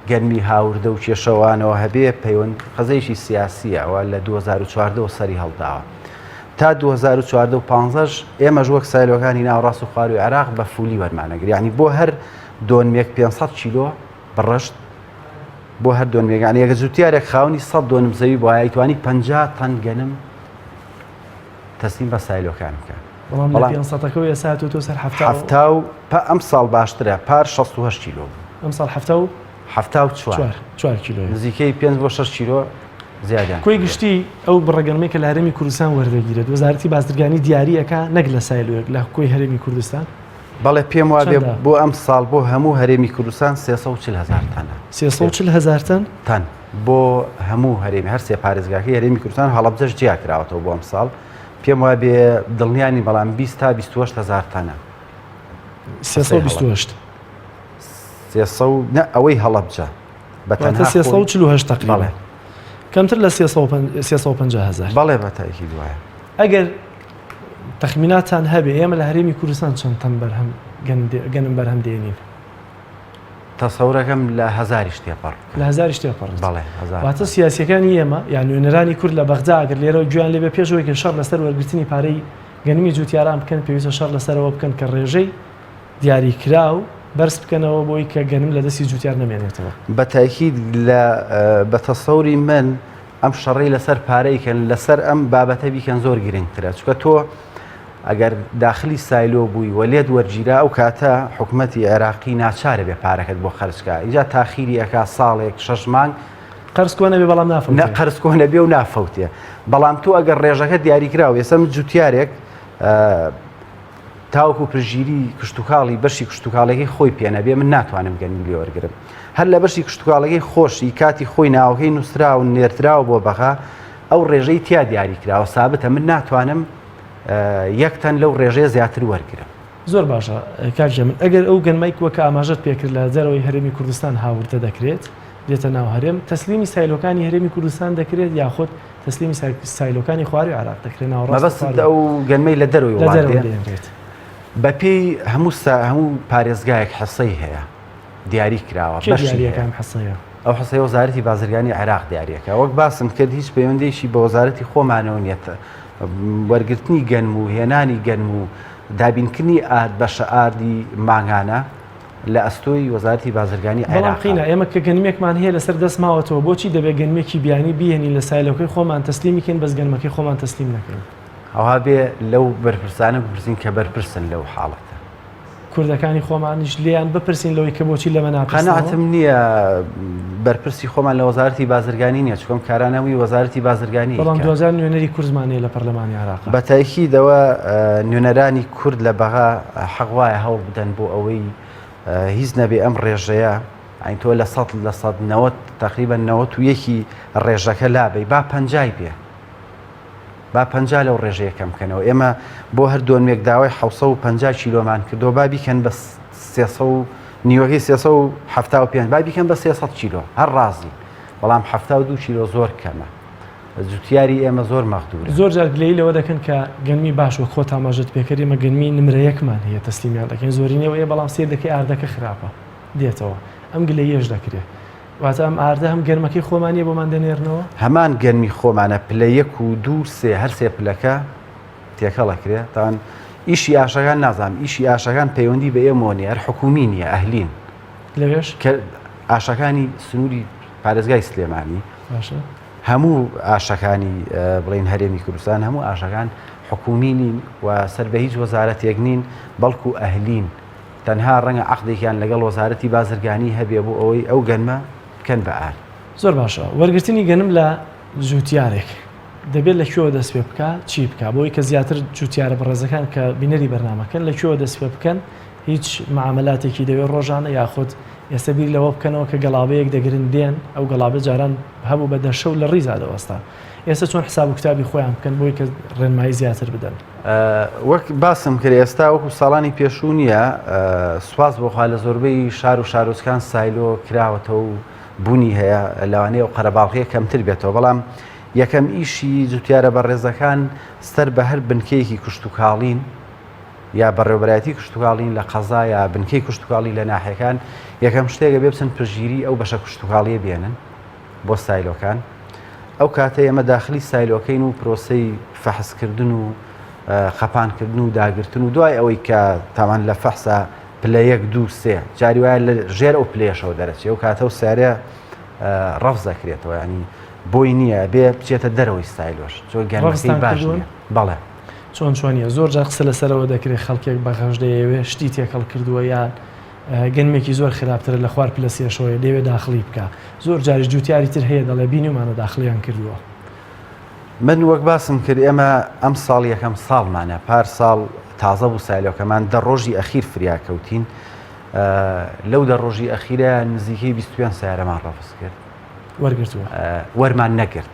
گەرمی هاوردە و کێشەوانەوە هەبێ پەیوەند قەزەیەکی سیاسیە ئەوە لە 2014 سەری هەڵداوە تا 2014 و 15 ئێمەش وەک سایلۆکانی ناوەڕاست و خواروی عێراق بە فولی وەرمانەگر یعنی بۆ هەر دۆنمێک 500 کیلۆ بڕشت بۆ هەر دۆنمێک یانی ئەگەر جوتیارێک خاوەنی 100 دۆنم زەوی بوایە ئەیتوانی 50 تەن گەنم تەسلیم بە سایلۆکان بکە بەڵام لە 500ەکە و ئێستا هاتووەتەوە سەر حەفتا و حەفتا و پا ئەم ساڵ باشترە پار 68 کیلۆ بوو ئەم ساڵ حەفتا و 74 چوار چوار کیلۆیە نزیکەی 5 بۆ 6 کیلۆ زیادیان کۆی کردووە. گشتی ئەو بڕە گەنمەی کە لە هەرێمی کوردستان وەردەگیرێت وەزارەتی بازرگانی دیاری ئەکا نەک لە سایلۆیەک لە کۆی هەرێمی کوردستان بەڵێ پێم وابێ چەندە؟ بۆ ئەم ساڵ بۆ هەموو هەرێمی کوردستان 340 هەزار تەنە. 340 هەزار تەن؟ تەن بۆ هەموو هەرێمی هەر سێ پارێزگاکەی هەرێمی کوردستان هەڵەبجەش جیا کراوەتەوە بۆ ئەم ساڵ پێم وابێ دڵنیا نیم بەڵام 20 تا 28 هەزار تەنە. 328. 300 و نە ئەوەی هەڵەبجە بە واتە تەنها خۆی 348 تەقریبا. بەڵێ. کەمتر لە 350 هەزار. بەڵێ بە تاکید وایە. ئەگەر تەخمیناتان هەبێ ئێمە لە هەرێمی کوردستان چەند تەن بەرهەم گەنم بەرهەم دێنین؟ تەسەورەکەم لە هەزاریش تێپەڕ بکە. لە هەزاریش تێپەڕێت. بەڵێ هەزار. واتە سیاسیەکانی ئێمە یان نوێنەرانی کورد لە بەغدا ئەگەر لێرەوە گوێیان لێ بێ پێش ئەوەی کە شەڕ لەسەر وەرگرتنی پارەی گەنمی جوتیاران بکەن پێویستە شەڕ لەسەرەوە بکەن کە ڕێژەی دیاریکراو بەرز بکەنەوە بۆی کە گەنم لە دەستی جوتیار نەمێنێتەوە. بە تاکید لە بە تەسەوری من ئەم شەڕەی لەسەر پارەی کەن لەسەر ئەم بابەتە بیکەن زۆر گرنگترە چونکە تۆ ئەگەر داخلی سایلۆ بووی و لێت وەرگیرا ئەو کاتە حکومەتی عێراقی ناچارە بێ پارەکەت بۆ خەرجکا ئینجا تاخیری ئەکا ساڵێک شەش مانگ قەرز کۆ نەبێ بەڵام نافەوتێ. نە قەرز کۆ نەبێ و نافەوتێ بەڵام تۆ ئەگەر ڕێژەکە دیاریکراو ئێستا من جوتیارێک تاوەکو پشتگیری کشتوکاڵی بەشی کشتوکاڵەکەی خۆی پێ نەبێ من ناتوانم گەنمی لێ وەرگرم هەر لە بەشی کشتوکاڵەکەی خۆشی کاتی خۆی ناوەکەی نووسرا و نێردراوە بۆ بەغا ئەو ڕێژەی تیا دیاری کراوە سابتە من ناتوانم یەک تەن لەو ڕێژەیە زیاتر وەرگرم. زۆر باشە کاک هێمن ئەگەر ئەو گەنمەی وەک ئاماژەت پێکرد لە دەرەوەی هەرێمی کوردستان هاوردە دەکرێت دێتە ناو هەرێم تەسلیمی سایلۆکانی هەرێمی کوردستان دەکرێت یاخود تەسلیمی سایلۆکانی خواروی عێراق دەکرێت ناوەڕاست مەبەستت ئەو گەنمەی لە دەرەوەی لە وڵات دەرەوە دێ؟ دێنرێت. بەپێی هەموو سا هەموو پارێزگایەک حسەی هەیە دیاری کراوە کێ بەشی دیاریەکە هەیە. ئەم حسەیە؟ ئەو حسەیە وەزارەتی بازرگانی عێراق دیاریەکە وەک باسم کرد هیچ پەیوەندیی بە وەزارەتی خۆمانەوە نییە وەرگرتنی گەنم و هێنانی گەنم و دابینکردنی ئارد بەشە ئاردی مانگانە لە ئەستۆی وەزارەتی بازرگانی بەڵام عێراقە. قینە ئێمە کە گەنمێکمان هەیە لەسەر دەست ماوەتەوە بۆچی دەبێت گەنمێکی بیانی بیهێنین لە سایلۆکەی خۆمان تەسلیمی کەین بەس گەنمەکەی خۆمان تەسلیم نەکەین؟ ئەوها بێ لەو بەرپرسانە بپرسین کە بەرپرسن لەو حاڵەتە. کوردەکانی خۆمانیش لێیان بپرسین لەوەی کە بۆچی لەمە ناپرسنەوە؟ قەناعەتم نییە بەرپرسی خۆمان لە وەزارەتی بازرگانی نییە، چونکە ئەم کارانە هەمووی وەزارەتی بازرگانی بەڵام ئەیکات. دواجار نوێنەری کوردمان هەیە لە پەرلەمانی عێراق. بە تەئکیدەوە نوێنەرانی کورد لە بەغا حەق وایە هەوڵ بدەن بۆ ئەوەی هیچ نەبێ ئەم ڕێژەیە، یانی تۆ 90% تەقریبەن 91ی ڕێژەکە لابەی با پەنجای بێ. با 50 لەو ڕێژەیە کەم بکەنەوە ئێمە بۆ هەر دۆنمێک داوای 750 کیلۆمان کردەوە با بیکەن بە 300 و نیوەکەی 375 با بیکەن بە 300 کیلۆ هەر ڕازی بەڵام 72 کیلۆ زۆر کەمە جوتیاری ئێمە زۆر مەغدورە. زۆر جار گلەیی لەوە دەکەن کە گەنمی باش وەک خۆت ئاماژەت پێکرد ئێمە گەنمی نمرە یەکمان هەیە تەسلیمیان دەکەین زۆرینەی ئەوەیە بەڵام سەیر دەکەی ئاردەکە خراپە دێتەوە ئەم گلەییەش دەکرێ واتە ئەم ئاردە هەم گەرمەکەی خۆمان نیە بۆمان دەنێرنەوە؟ هەمان گەرمی خۆمانە پلە یەک و دوو سێ هەر سێ پلەکە تێکەڵ ئەکرێ تاوان ئیشی ئاشەکان نازانم ئیشی ئاشەکان پەیوەندی بە ئێمەوە نیە هەر حکومی نیە ئەهلین لەوێش کە ئاشەکانی سنووری پارێزگای سلێمانی باشە هەموو ئاشەکانی بڵین هەرێمی کوردستان هەموو ئاشەکان حکومی نین و سەر بە هیچ وەزارەتێک نین بەڵکو ئەهلین تەنها ڕەنگە عەقدێکیان لەگەڵ وەزارەتی بازرگانی هەبێ بۆ ئەوەی ئەو گەنمە بکەن بە ئارد. زۆر باشە وەرگرتنی گەنم لە جوتیارێک دەبێت لە کوێوە دەست پێ بکا چی بکا بۆی کە زیاتر جوتیارە بەڕێزەکان کە بینەری بەرنامەکەن لە کوێوە دەست پێ بکەن هیچ معاملاتێکی دەوێت ڕۆژانە یاخود ئێستا بیر لەوە بکەنەوە کە گەڵابەیەک دەگرن دێن ئەو گەڵابە جاران هەبوو بە دەشە و لە ڕیزا دەوەستا ئێستا چۆن حساب و کتابی خۆیان بکەن بۆی کە ڕێنمایی زیاتر بدەن. وەک باسم کرد ئێستا وەکو ساڵانی پێشوو نییە سوپاس بۆ خوا لە زۆربەی شار و شارۆچکان silo کراوەتەوە و بوونی هەیە لەوانەیە ئەو قەرەباڵغیە کەمتر بێتەوە بەڵام یەکەم ئیشی جوتیارە بەڕێزەکان سەر بە هەر بنکەیەکی کشتوکاڵین یا بەڕێوبەرایەتی کشتوکاڵین لە قەزا یا بنکەی کشتوکاڵی لە ناحیەکان یەکەم شتێکە بێ بچن پشتگیری ئەو بەشە کشتوکاڵیە بێنن بۆ silo کان ئەو کاتە ئێمە داخلی silo کەین و پرۆسەی فەحسکردن و خەپانکردن و داگرتن و دوای ئەوەی کە تاوان لە فەحسا پلە یەک دوو سێ جاری وایە لە ژێر ئەو پلەیەشەوە دەرەچێ ئەو کاتە و سیارە ڕەفز دەکرێتەوە ینی بۆی نییە بێ بچێتە دەرەوەی silo ش چۆن گەرمەکەی باش نییە بەڵێ چۆن چۆنیە زۆر جار قسە لەسەرەوە دەکرێت خەڵکێک بە غەش دەیەوێ شتی تێکەڵ کردووە یان گەنمێکی زۆر خراپترە لە خوار پلە سێشەوەیە دەیەوێ داخڵی بکا زۆر جاریش جوتیاری تر هەیە دەڵێ بینیومانە داخڵیان کردووە. من وەک باسم کرد ئێمە ئەم ساڵ یەکەم ساڵمانە پار ساڵ تازە بوو silo کەمان دە ڕۆژی ئەخیر فریا کەوتین لەو دە ڕۆژی ئەخیرە نزیکەی 25 سیارەمان ڕەفز کرد وەرگرتووە وەرمان نەگرت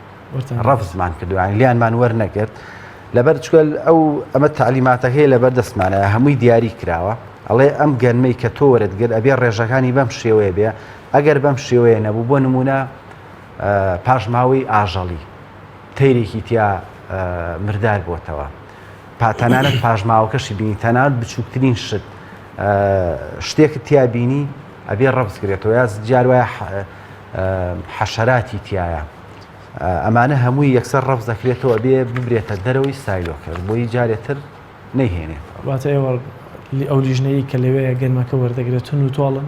ڕەفزمان کردو یانی لیانمان وەرنەگرت لەبەر چکە ئەو ئەمە تەعلیماتەکەی لەبەر دەستمانە هەمووی دیاری کراوە ئەڵێ ئەم گەنمەی کە تۆ وەرت گرت ئەبێ ڕێژەکانی بەم شێوەیە بێ ئەگەر بەم شێوەیە نەبوو بۆ نمونە پاشماوەی ئاژەڵی تەیرێکی تیا مردار بۆتەوە پاتەنانەت پاشماوەکەشی بینی تەنانەت بچووکترین شت شتێکت تیا بینی ئەبێ ڕەفز کرێتەوە یا جار وایە حەشەراتی تایە ئەمانە هەمووی یەکسەر ڕەفز دەکرێتەوە ئەبێ ببرێتە دەرەوەی silo کە بۆی جارێ تر نەیهێنێتەوە. واتە ئێوە ئەو لیژنەیەی کە لەوێیە گەنمەکە وەردەگرێت تون و تۆڵن؟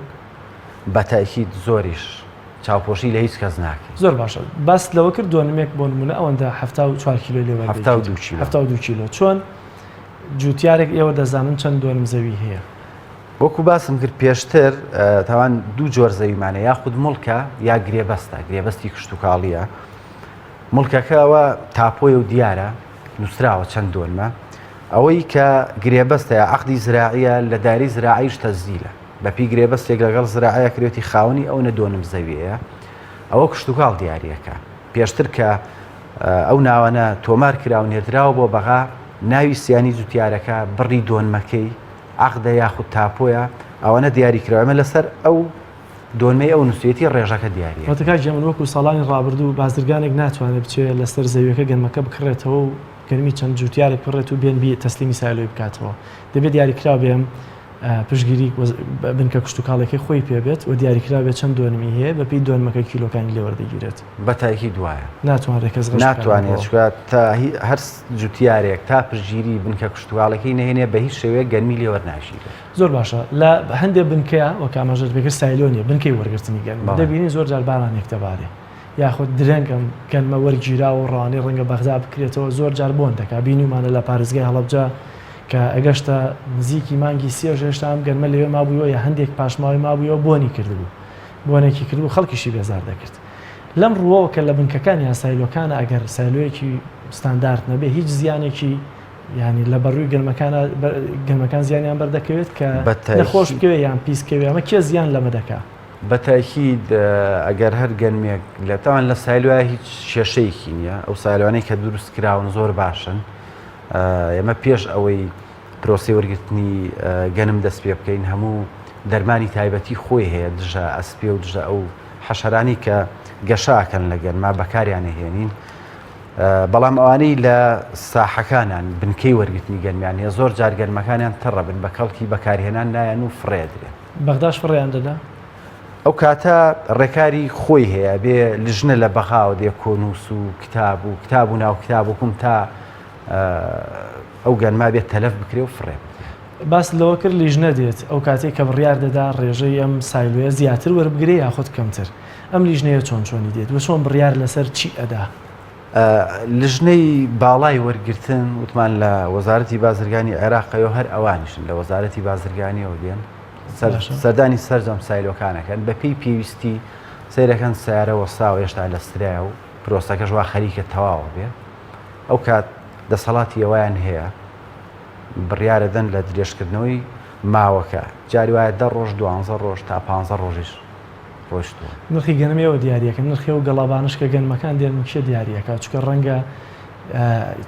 بە تەئکید زۆریش چاوپۆشی لە هیچ کەس ناکەین. زۆر باشە باست لەوە کرد دۆنمێک بۆ نموونە ئەوەندە 74 کیلۆی لێ وەردەگیرێت. 72 کیلۆ. 72 کیلۆ چۆن جووتیارێک ئێوە دەزانن چەند دۆنم زەوی هەیە؟ وەکو باسم کرد پێشتر تاوان دوو جۆر زەویمانە یاخود موڵکە یا گرێبەستە گرێبەستی کشتتوکاڵیە موڵکەکە ئەوە تاپۆیە و دیارە نووسراوە چەند دۆنمە ئەوەی کە گرێبەستە یا عقدی زراعیە لە داری زراعیش تەزیلە بەپی گرێبەستێک لەگەڵ زراعەیە کرێتی خاوەنی ئەو نە دۆنم زەویەیە ئەوە کشتتوکاڵ دیارەکە پێشتر کە ئەو ناوانە تۆمار کرا و نێردراوە بۆ بەغا ناوی سیانی جوتیارەکە بڕی دۆنمەکەی عەقدە یاخود تاپۆیە ئەوانە دیاری کراوە ئێمە لەسەر ئەو دۆنمەی ئەو نووسیەتی ڕێژەکە دیاریە. واتە کاک گیان من وەکو ساڵانی ڕابردوو بازرگانێک ناتوانێت بچێت لەسەر زەویەکە گەنمەکە بکڕێتەوە و گەنمی چەند جوتیارێک بکڕێت و بێن بی تەسلیمی silo ی بکاتەوە دەبێت دیاریکراو بێ ئەم پشتگیری بنکە کشتوکاڵیەکەی خۆی پێ بێت و دیاریکراو بێت چەند دۆنمی هەیە بەپێی دۆنمەکە کیلۆکانی لێ وەردەگیرێت. بە تاکید وایە. ناتوانرێت کەس غەش بکات. ناتوانێت چونکە تا هەر جوتیارێک تا پشتگیری بنکە کشتوکاڵەکەی نەهێنێ بە هیچ شێوەیەک گەنمی لێ وەرناگیرێت. زۆر باشە لە هەندێ بنکەیە وەک ئاماژەت پێکرد silo نیە بنکەی وەرگرتنی گەنم دەبینین زۆر جار بارانێک دەبارێ. یاخود درەنگ ئەم گەنمە وەرگیراوە و ڕەوانەی ڕەنگە بەغدا بکرێتەوە زۆر جار بۆن دەکا بینیومانە لە پارێزگای هەڵەبجە کە ئەگەشتە نزیکی مانگی سێش هێشتا ئەم گەنمە لەوێ مابوویەوە یا هەندێک پاشماوەی مابوویەوە بۆنی کردبوو بۆنێکی کردبوو خەڵکیشی بێزار دەکرد لەم ڕووەوە کە لە بنکەکان یان سایلۆکانە ئەگەر سایلۆیەکی ستاندارد نەبێ هیچ زیانێکی یانی لە بەڕووی گەنمەکانە گەنمەکان زیانیان بەردەکەوێت کە نەخۆش بکەوێت یان پیس کەوێ ئەمە کێ زیان لەمە دەکا؟ بە تاکید ئەگەر هەر گەنمێک لە تاوان لە سایلوە هیچ کێشەیەکی نییە ئەو سایلوانەی کە دروست کراون زۆر باشن ئێمە پێش ئەوەی پرۆسی وەرگرتنی گەنم دەست پێ بکەین هەموو دەرمانی تایبەتی خۆی هەیە دژە ئەسپێ و دژە ئەو حەشەرانی کە گەشاکەن لە گەنما بەکاریانە هێنین بەڵام ئەوانەی لە ساحەکانان بنکەی وەرگرتنی گەنمیان هەیە زۆر جار گەنمەکانیان تەڕەبن بە کەڵکی بەکارهێنان نایەن و فڕێدرێن. بەغداش فڕێیان دەدا؟ ئەو کاتە ڕێکاری خۆی هەیە بێ لژنە لە بەغاوە دێ کۆنووس و کتاب و کتاب و ناو کتاب وکم تا ئەو گەنما بێت تەلەف بکرێ و فڕێ بدرێ. باست لەوە کرد لیژنە دێت ئەو کاتەی کە بڕیار دەدا ڕێژەی ئەم سایلۆیە زیاتر وەربگرێ یاخود کەمتر ئەم لیژنەیە چۆن چۆنی دێت و چۆن بڕیار لەسەر چی ئەدا؟ لژنەی باڵای وەرگرتن وتمان لە وەزارەتی بازرگانی عێراقەوە هەر ئەوانیشن لە وەزارەتی بازرگانیەوە دێن سەردانی سەرجەم سایلۆکانەکەن بە پێی پێویستی سەیرەکەن سیارە وەستاوە هێشتا لە سترایە و پرۆسەکەش وا خەریکە تەواوە بێ ئەو کات دەسەڵاتی ئەویان هەیە بڕیارەدەن لە درێژکردنەوەی ماوەکە جاری وایە دە ڕۆژ دوانزە ڕۆژ تا پ ڕۆژیش ڕۆیشتووە. نرخی گەنم ئێوە دیاریەکەن نرخی ئەو گەڵابانەش کە گەنمەکان دێنن کێ دیاریەکا چونکە ڕەنگە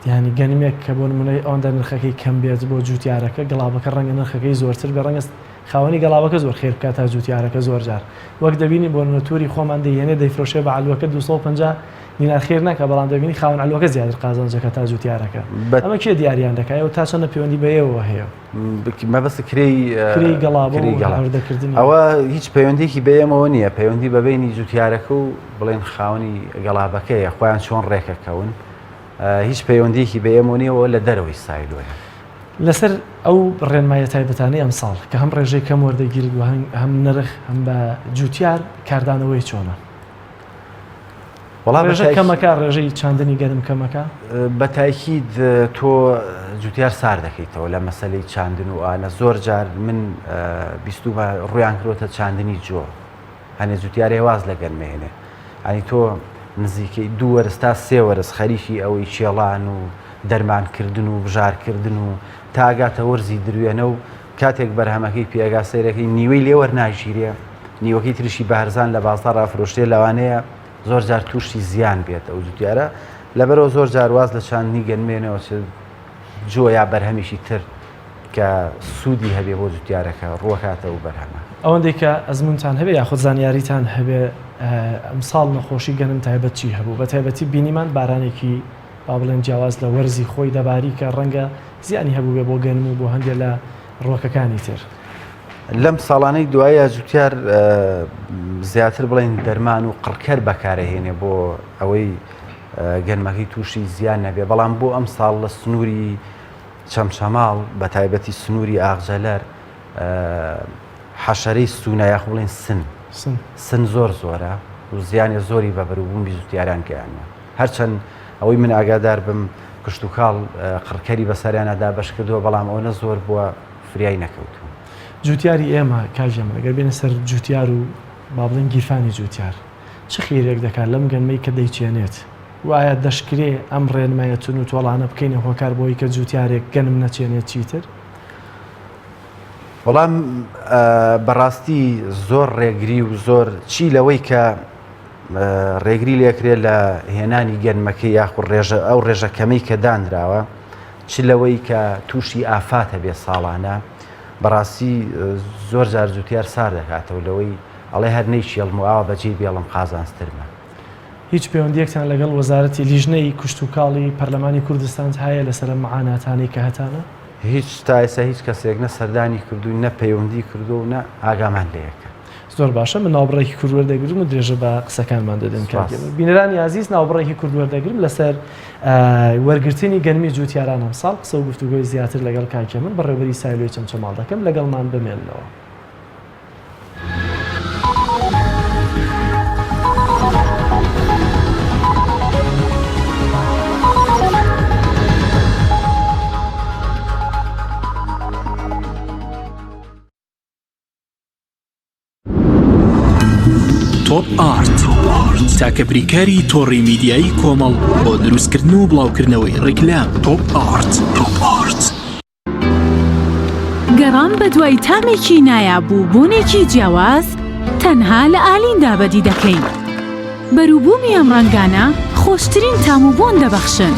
یانی گەنمێک کە بۆ نمونە ئەوەندە نرخەکەی کەم بێت بۆ جوتیارەکە گەڵابەکە ڕەنگە نرخەکەی زۆرتر بێ ڕەنگە خاوەنی گەڵابەکە زۆر خێر بکات تا جوتیارەکە زۆر جار وەک دەبینی بۆ نمونە توری خۆمان دەیهێنێ دەیفرۆشێ بە عەلوەکە 250 دینار خێر ناکا بەڵام دەبینی خاوەن عەلوەکە زیاتر قازانجەکە تا جوتیارەکە ئەمە کێ دیاریان دەکا ئێوە تا چەندە پەیوەندی بە ئێوەوە هەیە؟ مەبەست کرێی کرێی گەڵابە و هاوردەکردنی ئەوە هیچ پەیوەندێکی بە ئێمەوە نییە پەیوەندی بە بینی جوتیارەکە و بڵێن خاوەنی گەڵابەکەیە خۆیان چۆن ڕێکەکەون هیچ پەیوەندیکی بە ئێمە نییەوە لە دەرەوەی سایلۆیە. لەسەر ئەو ڕێنمایە تایبەتانەی ئەمساڵ کە هەم ڕێژەی کەم وەردەگیرێت و هەم نرخ هەم بە جوتیار کاردانەوەی چۆنە؟ وەڵا ڕێژە کەمەکە ڕێژەی چاندنی گەنم کەمەکە؟ بە تاکید تۆ جوتیار سار دەکەیتەوە لە مەسلەی چاندن و ئانە زۆر جار من بیستومە ڕویان کرۆتە چاندنی جۆ هەنێ جوتیارێ واز لە گەنمێنێ ئەنی تۆ نزیکەی دوو وەرز تا سێ وەرز خەریکی ئەوەی کێڵان و دەرمانکردن و بژارکردن و تاگاتە وەرزی دروێنە و کاتێک بەرهەمەکەی پێگا سەیرەکەی نیوەی لێ وەرناگیرێ نیوەکەی تریشی بە هەرزان لە بازاڕا فرۆشترێ لەوانەیە زۆر جار تووشی زیان بێت ئەو جوتیارە لەبەرەوە زۆر جار واز لە چاندنی گەنمێنەوە چ جۆ یا بەرهەمیشی تر کە سوودی هەبێ بۆ جوتیارەکە ڕووەکاتە و بەرهەمە. ئەوەندەی کە ئەزموونتان هەبێ یاخود زانیاریتان هەبێ ئەمساڵ نەخۆشی گەنم تایبەت چی هەبوو؟ بە تایبەتی بینیمان بارانێکی با بڵێن جیاواز لە وەرزی خۆی دەباری کە ڕەنگە زیانی هەبووبێ بۆ گەنم و بۆ هەندێ لە ڕووەکەکانی تر. لەم ساڵانەی دوایە جوتیار زیاتر بڵێن دەرمان و قڕکەر بەکارەهێنێ بۆ ئەوەی گەنمەکەی تووشی زیان نەبێ بەڵام بۆ ئەم ساڵ لە سنووری چەمچەماڵ بە تایبەتی سنووری ئاغجەلەر حەشەرەی سوونە یاخ بڵێن سن سن زۆر زۆرە و زیانێ زۆری بە بەروبوومی جوتیاران گەیانوە هەرچەند ئەوەی من ئاگادار بم کشتوکاڵ قڕکەری بەسەریانە دابەش کردووە بەڵام ئەوەنە زۆر بووە فریای نەکەوتوون. جوتیاری ئێمە کاک هێمن ئەگەر بێینە سەر جوتیار و با بڵێین گیرفانی جوتیار چ خێرێک دەکات لەم گەنمەی کە دەیچێنێت و ئایا دەشکرێ ئەم ڕێنمایە تون و تۆڵانە بکەینە هۆکار بۆی کە جوتیارێک گەنم نەچێنێت چیتر؟ وەڵام بەڕاستی زۆر ڕێگری و زۆر چی لەوەی کە ڕێگری لێکرێ لە هێنانی گەنمەکەی یاخود ڕێژە ئەو ڕێژە کەمەی کە دانراوە چ لەوەی کە تووشی ئافاتە بێ ساڵانە بەڕاستی زۆر جار جوتیار سار دەکاتەوە لەوەی ئەڵێ هەر نەیچێڵم و ئاوا بەجێی بێڵم قازانجترمە. هیچ پەیوەندیەکتان لەگەڵ وەزارەتی لیژنەی کشتوکاڵی پەرلەمانی کوردستان هەیە لەسەر ئەم معاناتانەی کە هەتانە؟ هیچ تا ئێستا هیچ کەسێک نە سەردانی کردووین نە پەیوەندی کردووە و نە ئاگامان لێیەکە. زۆر باشە من ناوبڕێکی کورت وەردەگرم و درێژە بە قسەکانمان دەدەین کاک سپاس. بینەرانی ئازیز ناوبڕێکی کورت وەردەگرم لەسەر وەرگرتنی گەنمی جوتیاران ئەمساڵ قسە و گفتوگۆی زیاتر لەگەڵ کاک هێمن بەڕێوبەری سایلۆی چەمچەماڵ دەکەم لەگەڵمان بمێننەوە. تۆپ ئارت تاکە بریکاری تۆڕی میدیایی کۆمەڵ بۆ دروستکردن و بڵاوکردنەوەی ڕیکلام تۆپ ئارت. تۆپ ئارت. گەڕان بەدوای تامێکی نایاب و بۆنێکی جیاواز تەنها لە ئالیندا بەدی دەکەین. بەروبوومی ئەم ڕەنگانە خۆشترین تام و بۆن دەبەخشن.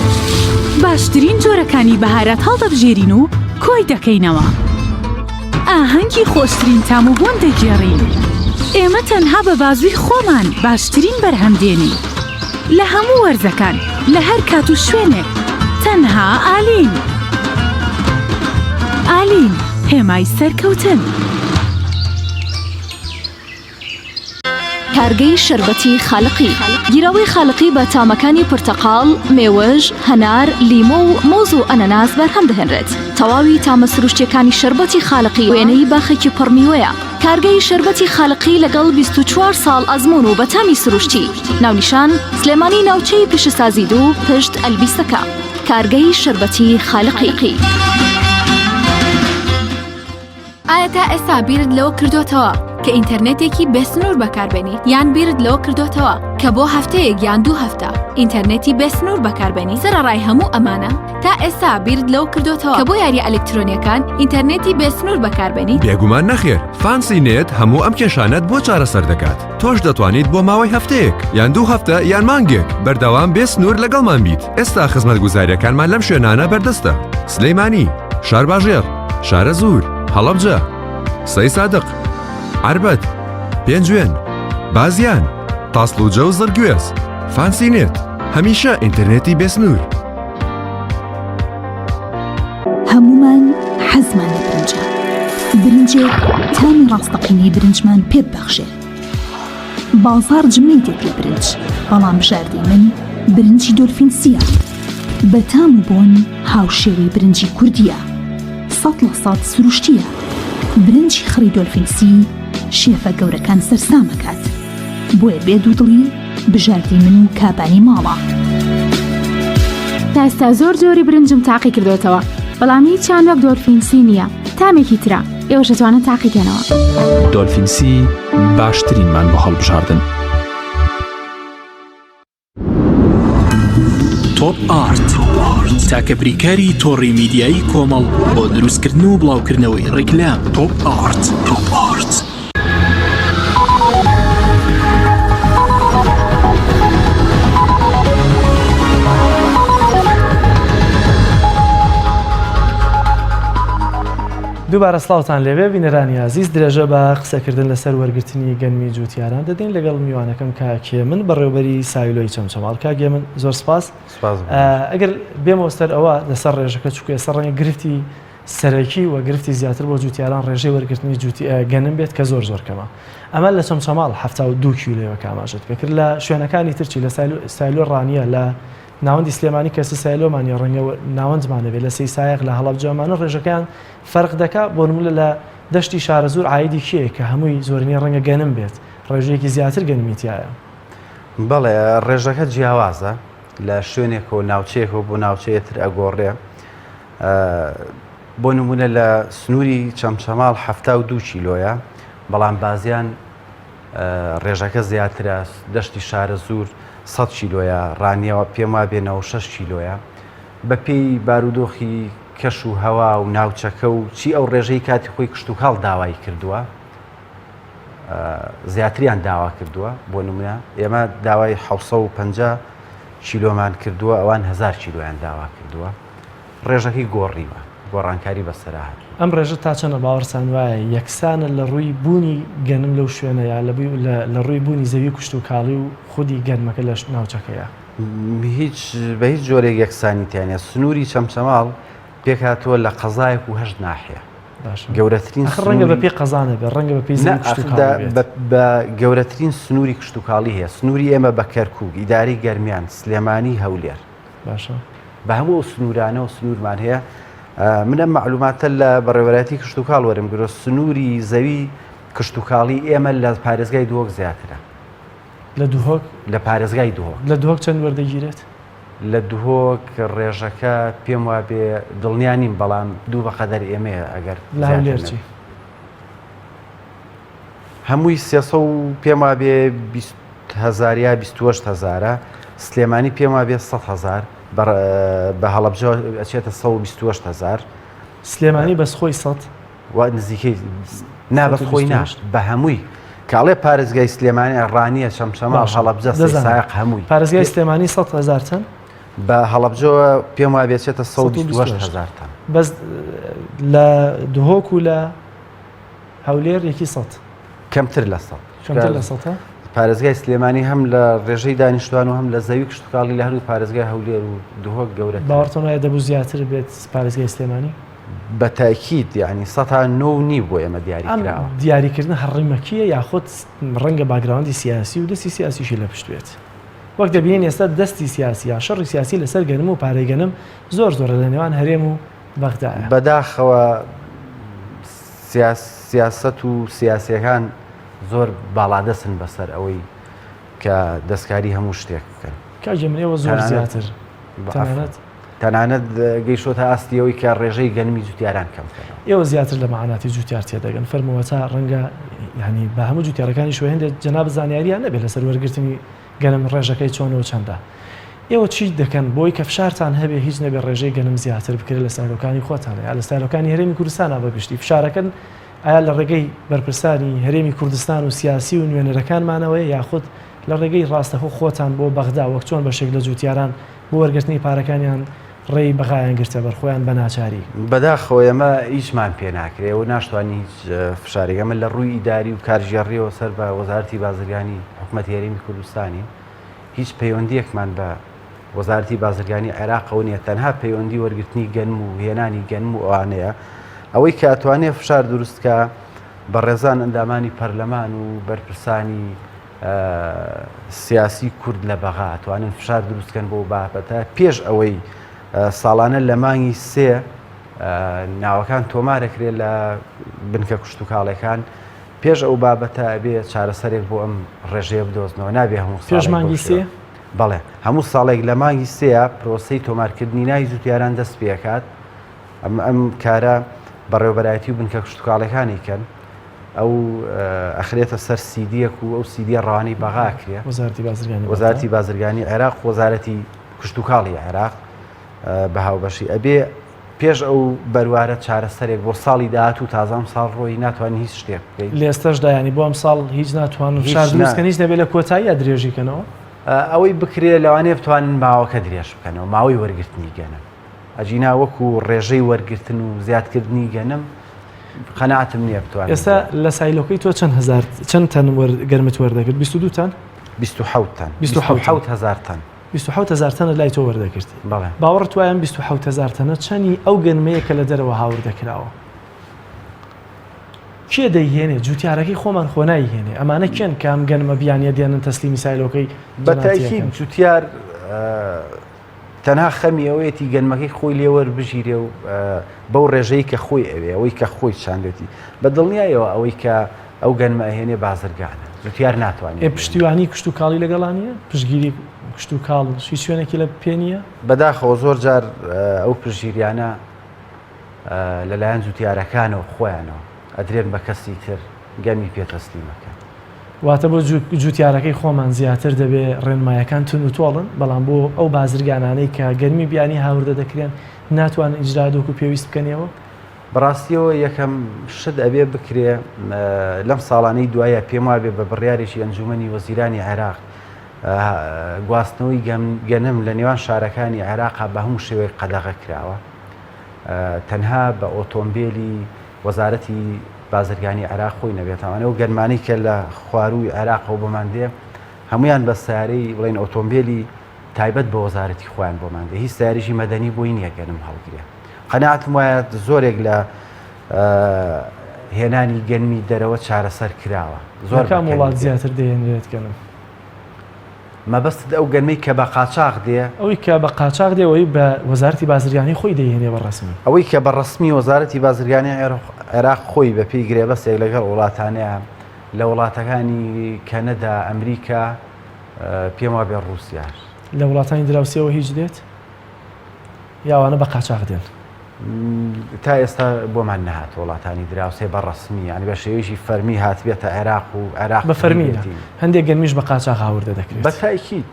باشترین جۆرەکانی بەهارات هەڵدەبژێرین و کۆی دەکەینەوە. ئاهەنگی خۆشترین تام و بۆن دەگێڕین. ئێمە تەنها بە بازووی خۆمان باشترین بەرهەم دێنین. لە هەموو وەرزەکان، لە هەر کات و شوێنێک، تەنها ئالین. ئالین، هێمای سەرکەوتن. کارگەی شەربەتی خالقی گیراوەی خالقی بە تامەکانی پرتەقاڵ، مێوژ، هەنار، لیمۆ و مۆز و ئەنەناس بەرهەم دەهێنرێت. تەواوی تامە سروشتیەکانی شەربەتی خالقی وێنەی باخێکی پڕ میوەیە. کارگەی شەربەتی خالقی لەگەڵ 24 ساڵ ئەزموون و بە تامی سروشتی. ناونیشان، سلێمانی ناوچەی پیشەسازی دوو پشت ئەلبیسەکە. کارگەی شەربەتی خالقی. ئایا تا ئێستا بیرت لەوە کردۆتەوە کە ئینتەرنێتێکی بێسنوور بەکاربێنیت یان بیرت لەوە کردۆتەوە کە بۆ هەفتەیەک یان دوو هەفتە ئینتەرنێتی بێسنوور بەکاربێنی سەرەڕای هەموو ئەمانە تا ئێستا بیرت لەوە کردۆتەوە کە بۆ یاریە ئەلکترۆنیەکان ئینتەرنێتی بێسنوور بەکاربێنیت؟ بێگومان نەخێر، فانسی نێت هەموو ئەم کێشانەت بۆ چارەسەر دەکات، تۆش دەتوانیت بۆ ماوەی هەفتەیەک یان دوو هەفتە یان مانگێک بەردەوام بێ سنوور لەگەڵمان بیت، ئێستا خزمەتگوزارییەکانمان لەم شوێنانە بەردەستە، سلێمانی، شارباژێڕ، شارەزوور، هەڵەبجە، سەیسادق، عەربەت، پێنجوێن، بازیان، تاسڵوجە و زڕگوێز. فانسی نێت، هەمیشە ئینتەرنێتی بێسنوور. هەموومان حەزمان لە برنجە، برنجێک تامی ڕاستەقینەی برنجمان پێ ببەخشێ. بازاڕ جمەی دێت لە برنج، بەڵام بژاردەی من برنجی دۆلفین سییە. بە تام و بۆن هاوشێوەی برنجی کوردییە. 100% سروشتییە. برنجی خڕی دۆلفین سی شێفە گەورەکان سەرسام ئەکات. بۆیە بێ دوودڵی بژاردەی من و کابانی ماڵە. تا ئێستا زۆر جۆری برنجم تاقی کردۆتەوە بەڵام هیچیان وەک دۆلفین سی نییە تامێکی ترە ئێوەش دەتوانن تاقی کەنەوە. دۆلفین سی باشترینمان بۆ هەڵبژاردن. تۆپ ئارت تاکە بریکاری تۆڕی میدیایی کۆمەڵ بۆ دروستکردن و بڵاوکردنەوەی ڕیکلام تۆپ ئارت. تۆپ ئارت. دووبارە سڵاوتان لێبێ بینەرانی ئازیز درێژە بە قسەکردن لەسەر وەرگرتنی گەنمی جوتیاران دەدەین لەگەڵ میوانەکەم کاک هێمن بەڕێوبەری سایلۆی چەمچەماڵ کاک هێمن زۆر سپاس ئەگەر بێمەوە سەر ئەوە لەسەر ڕێژەکە چونکە ئێستا ڕەنگە گرفتی سەرەکی و گرفتی زیاتر بۆ جوتیاران ڕێژەی وەرگرتنی جوتی گەنم بێت کە زۆر زۆر کەمە ئەمە لە چەمچەماڵ 72 کیلۆیەوە کە ئاماژەت پێکرد لە شوێنەکانی ترچی لە سایلۆ ڕانیە لە ناوەندی سلێمانی کەسە سایلۆمان یا ڕەنگە ناوەندمان هەبێت لە سەیسایەق لە هەڵەبجەمانە ڕێژەکەیان فەرق دەکا بۆ نمونە لە دەشتی شارەزوور عایدی کێیە کە هەمووی زۆرینەی ڕەنگە گەنم بێت ڕێژەیەکی زیاتر گەنمی تایە؟ بەڵێ ڕێژەکە جیاوازە لە شوێنێکەوە ناوچەیەکەوە بۆ ناوچەیە تر ئەگۆڕێ بۆ نمونە لە سنووری چەمچەماڵ 72 کیلۆیە بەڵام بازیان ڕێژەکە زیاترە دەشتی شارەزوور 100 کیلۆیە ڕانیەوە پێم وابێ 96 کیلۆیە بەپێی بارودۆخی کەش و هەوا و ناوچەکە و چی ئەو ڕێژەی کاتی خۆی کشتوکاڵ داوای کردووە زیاتریان داوا کردووە بۆ نمونە ئێمە داوای 650 کیلۆمان کردووە ئەوان هزار کیلۆیان داوا کردووە ڕێژەکەی گۆڕیوە گۆڕانکاری بەسەرا هاتووە. ئەم ڕێژە تا چەنە باوەڕتان وایە یەکسانە لە ڕووی بوونی گەنم لەو شوێنە یا لە ڕووی بوونی زەوی کشتوکاڵی و خودی گەنمەکە لە ناوچەکەیا؟ هیچ بە هیچ جۆرێک یەکسانی تیا نیە سنووری چەمچەماڵ پێکهاتووە لە قەزایەک و هەشت ناحیە گەورەترین ئەخر ڕەنگە بە پێی قەزا نەبێت ڕەنگە بە پێی زەوی کشتوکاڵی بێت. بە گەورەترین سنووری کشتوکاڵی هەیە سنووری ئێمە بە کەرکووک ئیدارەی گەرمیان سلێمانی هەولێر باشە بە هەموو ئەو سنوورانەوە سنوورمان هەیە من ئەم مەعلوماتە لە بەڕێوەبەرایەتی کشتوکاڵ وەرم گرۆ سنووری زەوی کشتوکاڵی ئێمە لە پارێزگای دهۆک زیاترە لە دهۆک؟ لە پارێزگای دهۆک. لە دهۆک چەند وەردەگیرێت؟ لە دهۆک ڕێژەکە پێم وابێ دڵنیا نیم بەڵام دوو بە قەدەر ئێمەیە ئەگەر لە هەولێر چی؟ هەمووی سێ سەد و پێم وابێ 20 هەزار یا 28 هەزارە سلێمانی پێم وابێ 100 هەزار بە هەڵەبجە ئەچێتە 128 هەزار. سلێمانی بەس خۆی 100 و نزیکەی نا بەس خۆی نا بە هەمووی کاڵێ پارێزگای سلێمانی ڕانیە چەمچەماڵ هەڵەبجە سایەق هەمووی پارێزگای سلێمانی 100 هەزار تەن بە هەڵەبجەوە پێم وابێ چێتە 128 هەزار تەن بەس لە دهۆک و لە هەولێر یەکی سەد. کەمتر لە سەد. کەمتر لە سەدە؟ پارێزگای سلێمانی هەم لە ڕێژەی دانیشتوان و هەم لە زەوی کشتوکاڵی لە هەردوو پارێزگای هەولێر و دهۆک گەورەترە. باوەڕتان وایە دەبوو زیاتر بێت پارێزگای سلێمانی؟ بە تاکید یانی سەتا نۆ و نیو بۆ ئێمە دیاری ئەم کراوە. دیاریکردنە هەڕەمەکییە یاخود ڕەنگە background ی سیاسی و دەستی سیاسیشی لە پشت بێت؟ وەک دەبینین ئێستا دەستی سیاسی یا شەڕی سیاسی لەسەر گەنم و پارەی گەنم زۆر زۆرە لە نێوان هەرێم و بەغدایە. بەداخەوە سیاسەت و سیاسیەکان زۆر باڵادەستن بەسەر ئەوەی کە دەستکاری هەموو شتێک بکەن. کاک هێمن ئێوە زۆر زیاتر تەنانەت تەنانەت گەیشتۆتە ئاستی ئەوەی کە ڕێژەی گەنمی جوتیاران کەم بکەنەوە. ئێوە زیاتر لە مەعاناتی جوتیار تێدەگەن فەرمووە تا ڕەنگە یانی بە هەموو جوتیارەکانیشەوە هێندێک جەنابت زانیاریان نەبێت لەسەر وەرگرتنی گەنم ڕێژەکەی چۆنە و چەندە؟ ئێوە چی دەکەن بۆی کە فشارتان هەبێ هیچ نەبێ ڕێژەی گەنم زیاتر بکرێت لە سایلۆکانی خۆتانە یا لە سایلۆکانی هەرێمی کوردستانا بە گشتی فشارەکەن ئایا لە ڕێگەی بەرپرسانی هەرێمی کوردستان و سیاسی و نوێنەرەکانمانەوەیە یاخود لە ڕێگەی ڕاستەخۆ خۆتان بۆ بەغدا وەک چۆن بەشێک لە جوتیاران بۆ وەرگرتنی پارەکانیان ڕێی بەغایان گرتە بەر خۆیان بە ناچاری؟ بەداخەوە ئێمە هیچمان پێ ناکرێ و ناشتوانین هیچ فشارێک ئەمە لە ڕووی ئیداری و کارگێڕیەوە سەر بە وەزارەتی بازرگانی حکومەتی هەرێمی کوردستانین هیچ پەیوەندیەکمان بە وەزارەتی بازرگانی عێراقەوە نییە تەنها پەیوەندی وەرگرتنی گەنم و هێنانی گەنم و ئەوانەیە ئەوەی کە ئەتوانێ فشار دروست کە بەڕێزان ئەندامانی پەرلەمان و بەرپرسانی سیاسی کورد لە بەغا ئەتوانن فشار دروست کەن بۆ بابەتە پێش ئەوەی ساڵانە لە مانگی سێ ناوەکان تۆمارەکرێت لە بنکە کشتتوکاڵەکان پێش ئەو بابەتە ئەبێ چارەسەرێک بۆ ئەم ڕێژەیە بدۆزنەوە نابێ هەموو پێش مانگی سێ بەڵێ هەموو ساڵێک لە مانگی سێە پرۆسەی تۆمارکردنی ناوی جوتیاران دەست پێکات ئەم ئەم کارە بەڕێوبەرایەتی و بنکە کشتتوکاڵەکانی کەن ئەو ئەخرێتە سەر سیدیەک و ئەو سیدیە ڕەوانەی بەغا کرێ وەزارەتی بازرگانی وەزارەتی بازرگانی عێراق وەزارەتی کشتتوکاڵی عێراق بە هاوبەشی ئەبێ پێش ئەو بەروارە چارەسەرێک بۆ ساڵی داهاتوو تازە ئەم ساڵ ڕۆی ناتوانین هیچ شتێک بکەین. لە ئێستاشدا یانی بۆ ئەم ساڵ هیچ ناتوانن فشار دروست کەن هیچ نەبێ لە کۆتاییا درێژی کەنەوە؟ ئەوەی بکرێ لەوانەیە بتوانن ماوەکە درێژ بکەنەوە ماوەی وەرگرتنی گەنم ئەگینا وەکو ڕێژەی وەرگرتن و زیادکردنی گەنم قەناعەتم نییە بتوانن ئێستا لە سایلۆکەی تۆ چەند هەزار چەند تەن گەنمت وەردەگرت؟ 22 تەن؟ 27 تەن 27 هەزار تەن. 27 هەزار تەنە لای تۆ وەردەگرت. بەڵێ. باوەڕت وایە ئەم 27 هەزار تەنە چەنی ئەو گەنمەیە کە لە دەرەوە هاوردە کراوە؟ کێ دەیهێنێ؟ جوتیارەکەی خۆمان خۆ نایهێنێ. ئەمانە کێن کە ئەم گەنمە بیانیە دێنن تەسلیمی سایلۆکەی بە تەئکید جوتیار تەنها خەمی ئەوەیەتی گەنمەکەی خۆی لێ وەربگیرێ و بەو ڕێژەی کە خۆی ئەوێ ئەوەی کە خۆی چاندێتی بە دڵنیایەوە ئەوەی کە ئەو گەنمە ئەهێنێ بازرگانە جوتیار ناتوانێت ئێ پشتیوانی کشتوکاڵی لەگەڵا نییە؟ پشتگیری کشتوکاڵ هیچ شوێنێکی لە پێ نییە؟ بەداخەوە زۆر جار ئەو پشتگیریانە لەلایەن جوتیارەکانەوە خۆیانەوە ئەدرێن بە کەسی تر گەنمی پێ تەسلیمەکەن. واتە بۆ جوتیارەکەی خۆمان زیاتر دەبێ ڕێنمایەکان تون و تۆڵن، بەڵام بۆ ئەو بازرگانانەی کە گەنمی بیانی هاوردە دەکرێن ناتوانن ئیجرائات وەکو پێویست بکەنەوە؟ بەڕاستیەوە یەکەم شت ئەبێ بکرێ لەم ساڵانەی دوایە پێم وابێ بە بڕیارێکی ئەنجومەنی وەزیرانی عێراق گواستنەوەی گەنم لە نێوان شارەکانی عێراقا بە هەموو شێوەیەک قەدەغە کراوە تەنها بە ئۆتۆمبیلی وەزارەتی بازرگانی عێراق خۆی نەبێت ئەوانە و گەنمانەی کە لە خوارووی عێراقەوە بۆمان دێ هەمویان بە سیارەی بڵێن ئۆتۆمبیلی تایبەت بە وەزارەتی خۆیان بۆمان دێ هیچ سیارێکی مەدەنی بۆی نییە گەنم هەڵگرێ قەناعەتم وایە زۆرێک لە هێنانی گەنمی دەرەوە چارەسەر کراوە زۆر کام وڵات زیاتر دەهێنرێت گەنم مەبەستت ئەو گەنمەی کە بە قاچاخ دێ؟ ئەوەی کە بە قاچاخ دێ ئەوەی بە وەزارەتی بازرگانی خۆی دەیهێنێ بە ڕەسمی. ئەوەی کە بە ڕەسمی وەزارەتی بازرگانی عێراق خۆی بە پێی گرێبەستێک لەگەڵ وڵاتانەیە لە وڵاتەکانی کەنەدا، ئەمریکا، پێم وابێ ڕووسیاش. لە وڵاتانی دراوسێوە هیچ دێت یا ئەوانە بە قاچاخ دێن؟ تا ئێستا بۆمان نەهات وڵاتانی دراوسێ بە ڕەسمی یانی بە شێوەیەکی فەرمی هاتبێتە عێراق و عێراق بە فەرمی نا. هەندێک گەنمیش بە قاچاخ هاوردە دەکرێت. بە تاکید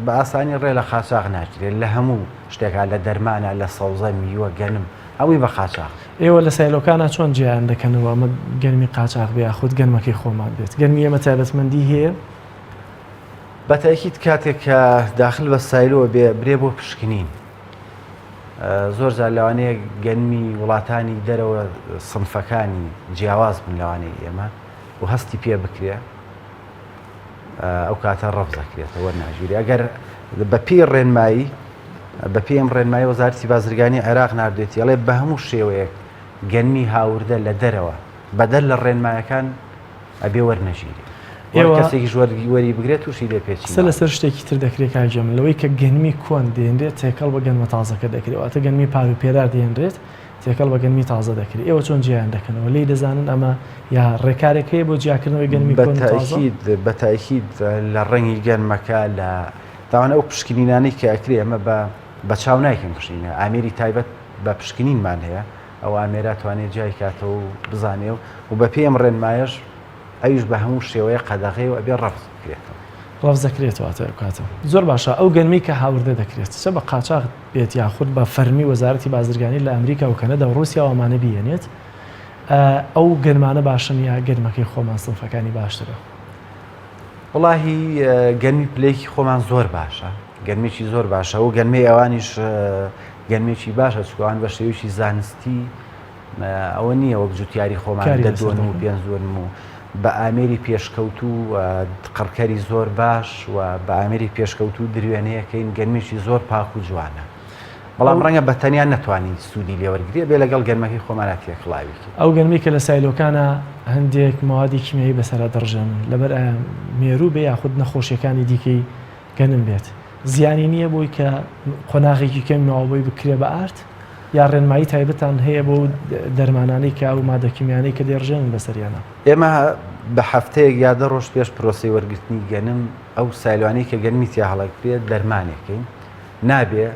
بە ئاسانی ڕێ لە قاچاخ ناگیرێت لە هەموو شتێکا لە دەرمانە لە سەوزە میوە گەنم هەمووی بە قاچاخ. ئێوە لە سایلۆکانا چۆن جیایان دەکەنەوە ئەمە گەنمی قاچاخ بێ یاخود گەنمەکەی خۆمان بێت؟ گەنمی ئێمە تایبەتمەندی هەیە؟ بە تاکید کاتێک کە داخل بە سایلۆ بێ برێ بۆ پشکنین. زۆر جار لەوانەیە گەنمی وڵاتانی دەرەوە سنفەکانی جیاواز بن لەوانەی ئێمە و هەستی پێ بکرێ ئەو کاتە ڕەفز دەکرێتەوە وەرناگیرێ ئەگەر بە پێی ڕێنمایی بە پێی ئەم ڕێنمایی وەزارەتی بازرگانی عێراق ناردێتی ئەڵێ بە هەموو شێوەیەک گەنمی هاوردە لە دەرەوە بەدەر لە ڕێنمایەکان ئەبێ وەرنەگیرێ. ئێوە کەسێکیش وەری بگرێت تووشی لێپێچینەوە قسە لەسەر شتێکی تر دەکرێت کاک جەمل لەوەی کە گەنمی کۆن دێنرێت تێکەڵ بە گەنمە تازەکە دەکرێت واتە گەنمی پار و پێرار دێنرێت تێکەڵ بە گەنمی تازە دەکرێت ئێوە چۆن جیایان دەکەنەوە لێی دەزانن ئەمە یا ڕێکارێک هەیە بۆ جیاکردنەوەی گەنمی کۆن و تازە؟ بە تاکید لە ڕەنگی گەنمەکە لە تاوان ئەو پشکنینانەی کە ئەکرێ ئەمە بە بە چاو نایکەن پشکنینە ئامێری تایبەت بە پشکنینمان هەیە ئەو ئامێرە توانێت جیای کاتەوە و بزانێ و و بەپێی ئەم ڕێنمایەش ئەویش بە هەموو شێوەیە قەدەغەیە و ئەبێ ڕەفز بکرێتەوە. ڕەفز دەکرێتەوە تا ئەو کاتە. زۆر باشە ئەو گەنمەی کە هاوردە دەکرێت چ بە قاچاخ بێت یاخود بە فەرمی وەزارەتی بازرگانی لە ئەمریکا و کەنەدا و ڕووسیا و ئەمانە بیەنێت ئەو گەنمانە باشن یا گەنمەکەی خۆمان سنفەکانی باشترە؟ وەڵاهی گەنمی پلەیەکی خۆمان زۆر باشە گەنمێکی زۆر باشە و گەنمەی ئەوانیش گەنمێکی باشە چکوان بە شێوەیەکی زانستی ئەوە نییە وەک جوتیاری خۆمان دە دۆنم و پێنج دۆنم و بە ئامێری پێشکەوتوو و قڕکەری زۆر باش و بە ئامێری پێشکەوتوو دروێنەیەکەین گەنمێکی زۆر پاک و جوانە. بەڵام ڕەنگە بە تەنیا نەتوانی سوودی لێوەرگری بێ لەگەڵ گەرمەکەی خۆمانە تێکڵاوی. ئەو گەنمەی کە لە سایلۆکانە هەندێک مەوادی کیمیایی بەسەرا دەڕژێنن لەبەر ئایا مێروو بێ یاخود نەخۆشیەکانی دیکەی گەنم بێت زیانی نییە بۆی کە قۆناغێکی کەمی ماوە بۆی بکرێ بە ئارد یا ڕێنمایی تایبەتان هەیە بۆ دەرمانانەی کە ئەو مادە کیمیانەی کە دەیڕژێنن بەسەریانە؟ ئێمە بە هەفتەیەک یا دە ڕۆژ پێش پرۆسەی وەرگرتنی گەنم ئەو سایلۆانەی کە گەنمی تیا هەڵەگرێت دەرمانێکەین نابێ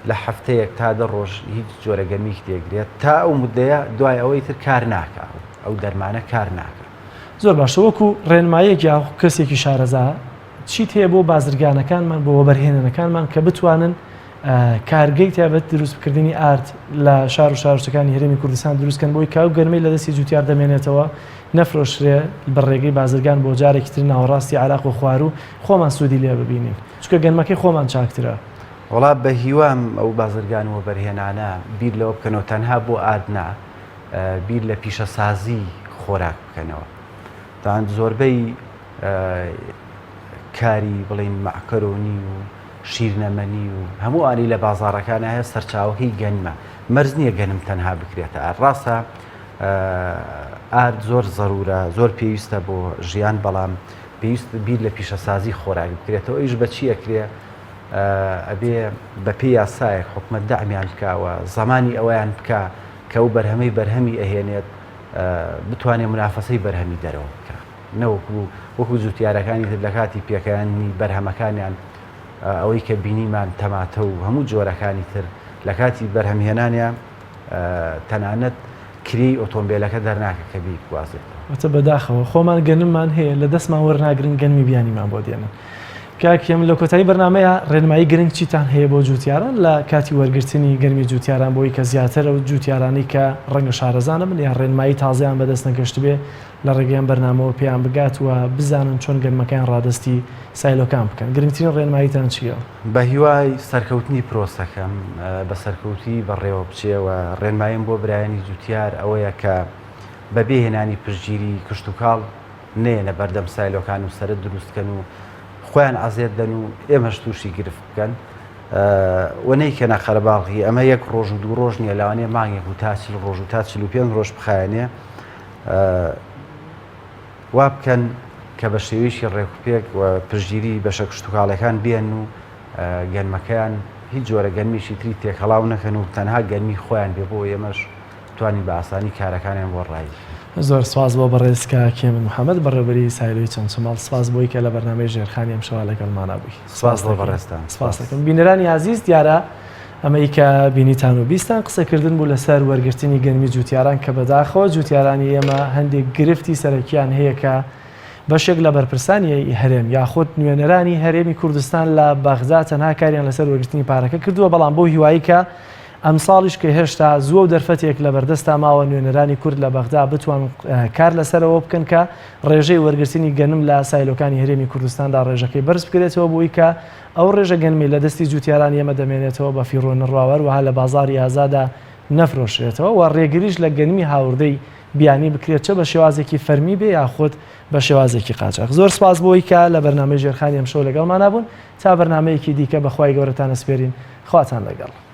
لە هەفتەیەک تا دە ڕۆژ هیچ جۆرە گەنمیک تێگرێت تا ئەو مدەیە دوای ئەوەی تر کار ناکا ئەو دەرمانە کار ناکا. زۆر باشە وەکو ڕێنمایەک یا کەسێکی شارەزا چیت هەیە بۆ بازرگانەکانمان بۆ وەبەرهێنەرەکانمان کە بتوانن کارگەی تایبەت دروستکردنی ئارد لە شار و شارۆچکەکانی هەرێمی کوردستان دروستکەن بۆی کە ئەو گەرمەی لە دەستی جوتیار دەمێنێتەوە نەفرۆشرێ بە ڕێگەی بازرگان بۆ جارێکی تر ناوەڕاستی عێراق و خواروو خۆمان سوودی لێ ببینین چونکە گەنمەکەی خۆمان چاکترە. وەڵا بە هیوام ئەو بازرگان و وەبەرهێنانە بیر لەوە بکەنەوە تەنها بۆ ئارد نا بیر لە پیشەسازی خۆراک بکەنەوە تان زۆربەی کاری بڵین مەعکەرۆنی و شیرنەمەنی و هەموو ئانی لە بازاڕەکان هەیە سەرچاوەکەی گەنمە مەرج نییە گەنم تەنها بکرێتە ئارد ڕاستە ئارد زۆر زەرورە زۆر پێویستە بۆ ژیان بەڵام پێویست بیر لە پیشەسازی خۆراک بکرێتەوە ئیش بە چی ئەکرێ ئەبێ بە پێی یاسایەک حکومەت دەعمیان بکا و زەمانی ئەوەیان بکا کە ئەو بەرهەمەی بەرهەمی ئەهێنێت بتوانێت منافەسەی بەرهەمی دەرەوە بکا نەوەکو وەکو جوتیارەکانی تر لە کاتی پێکەیانی بەرهەمەکانیان ئەوەی کە بینیمان تەماتە و هەموو جۆرەکانی تر لە کاتی بەرهەمهێنانیان تەنانەت کرێی ئۆتۆمبێلەکە دەرناکە کە بیگوازێتەوە. وتە بەداخەوە خۆمان گەنممان هەیە لە دەستمان وەرناگرن گەنمی بیانیمان بۆ دێنن. کاک هێمن لە کۆتایی بەرنامەیە ڕێنمایی گرنگ چیتان هەیە بۆ جوتیاران لە کاتی وەرگرتنی گەنمی جوتیاران بۆی کە زیاتر ئەو جوتیارانەی کە ڕەنگە شارەزا نەبن یان ڕێنمایی تازەیان بەدەست نەگەشتبێ لە ڕێگەی ئەم بەرنامەوە پێیان بگات و بزانن چۆن گەنمەکەیان ڕادەستی سایلۆکان بکەن گرنگترین ڕێنماییتان چییە؟ بە هیوای سەرکەوتنی پرۆسەکەم بە سەرکەوتوویی بەڕێوە بچێ و ڕێنماییم بۆ برایانی جوتیار ئەوەیە کە بە بێ هێنانی پشتگیری کشتوکاڵ نەیەنە بەردەم سایلۆکان و سەرت دروست کەن و خۆیان عەزێت دەن و ئێمەش تووشی گرفت بکەن و نەیکەنە قەرەباڵغی ئەمە یەک ڕۆژ و دوو ڕۆژ نییە لەوانەیە مانگێک و تا چل ڕۆژ و تا 45 ڕۆژ بخایەنێ وا بکەن کە بە شێوەیەکی ڕێکوپێک و پشتگیری بەشە کشتوکاڵەکان بێن و گەنمەکەیان هیچ جۆرە گەنمێکی تری تێکەڵاو نەکەن و تەنها گەنمی خۆیان بێ بۆ ئێمەش توانین بە ئاسانی کارەکانیان بۆ ڕایی بکەین. زۆر سوپاس بۆ بەڕێز کاک هێمن محەمەد بەڕێوەبەری سایلۆی چەمچەماڵ سوپاس بۆی کە لە بەرنامەی ژێرخانی ئەمشەوە لەگەڵمانا بووی. سوپاس بۆ بەڕێزتان. سوپاس دەکەم. بینەرانی ئازیز دیارە. ئەمەی کە بینیتان و بیستان قسەکردن بوو لەسەر وەرگرتنی گەنمی جوتیاران کە بەداخەوە جوتیارانی ئێمە هەندێک گرفتی سەرەکیان هەیە کە بەشێک لە بەرپرسانی هەرێم یاخود نوێنەرانی هەرێمی کوردستان لە بەغدا تەنها کاریان لەسەر وەرگرتنی پارەکە کردووە بەڵام بەو هیوایی کە ئەمساڵیش کە هێشتا زووە و دەرفەتێک لە بەردەستا ماوە نوێنەرانی کورد لە بەغدا بتوان کار لەسەرەوە بکەن کە ڕێژەی وەرگرتنی گەنم لە سایلۆکانی هەرێمی کوردستاندا ڕێژەکەی بەرز بکرێتەوە بۆی کە ئەو ڕێژە گەنمەی لە دەستی جوتیارانی ئێمە دەمێنێتەوە بە فیڕۆ نەڕوا و هەروەها لە بازاڕی ئازادا نەفرۆشرێتەوە و ڕێگریش لە گەنمی هاوردەی بیانی بکرێت چ بە شێوازێکی فەرمی بێ یاخود بە شێوازێکی قاچاخ. زۆر سپاس بۆی کە لە بەرنامەی ژێرخانی ئەمشەو لەگەڵمانا بوون. تا بەرنامەیەکی دیکە بە خوای گەورەتان ئەسپێرین. خواتان لەگەڵ.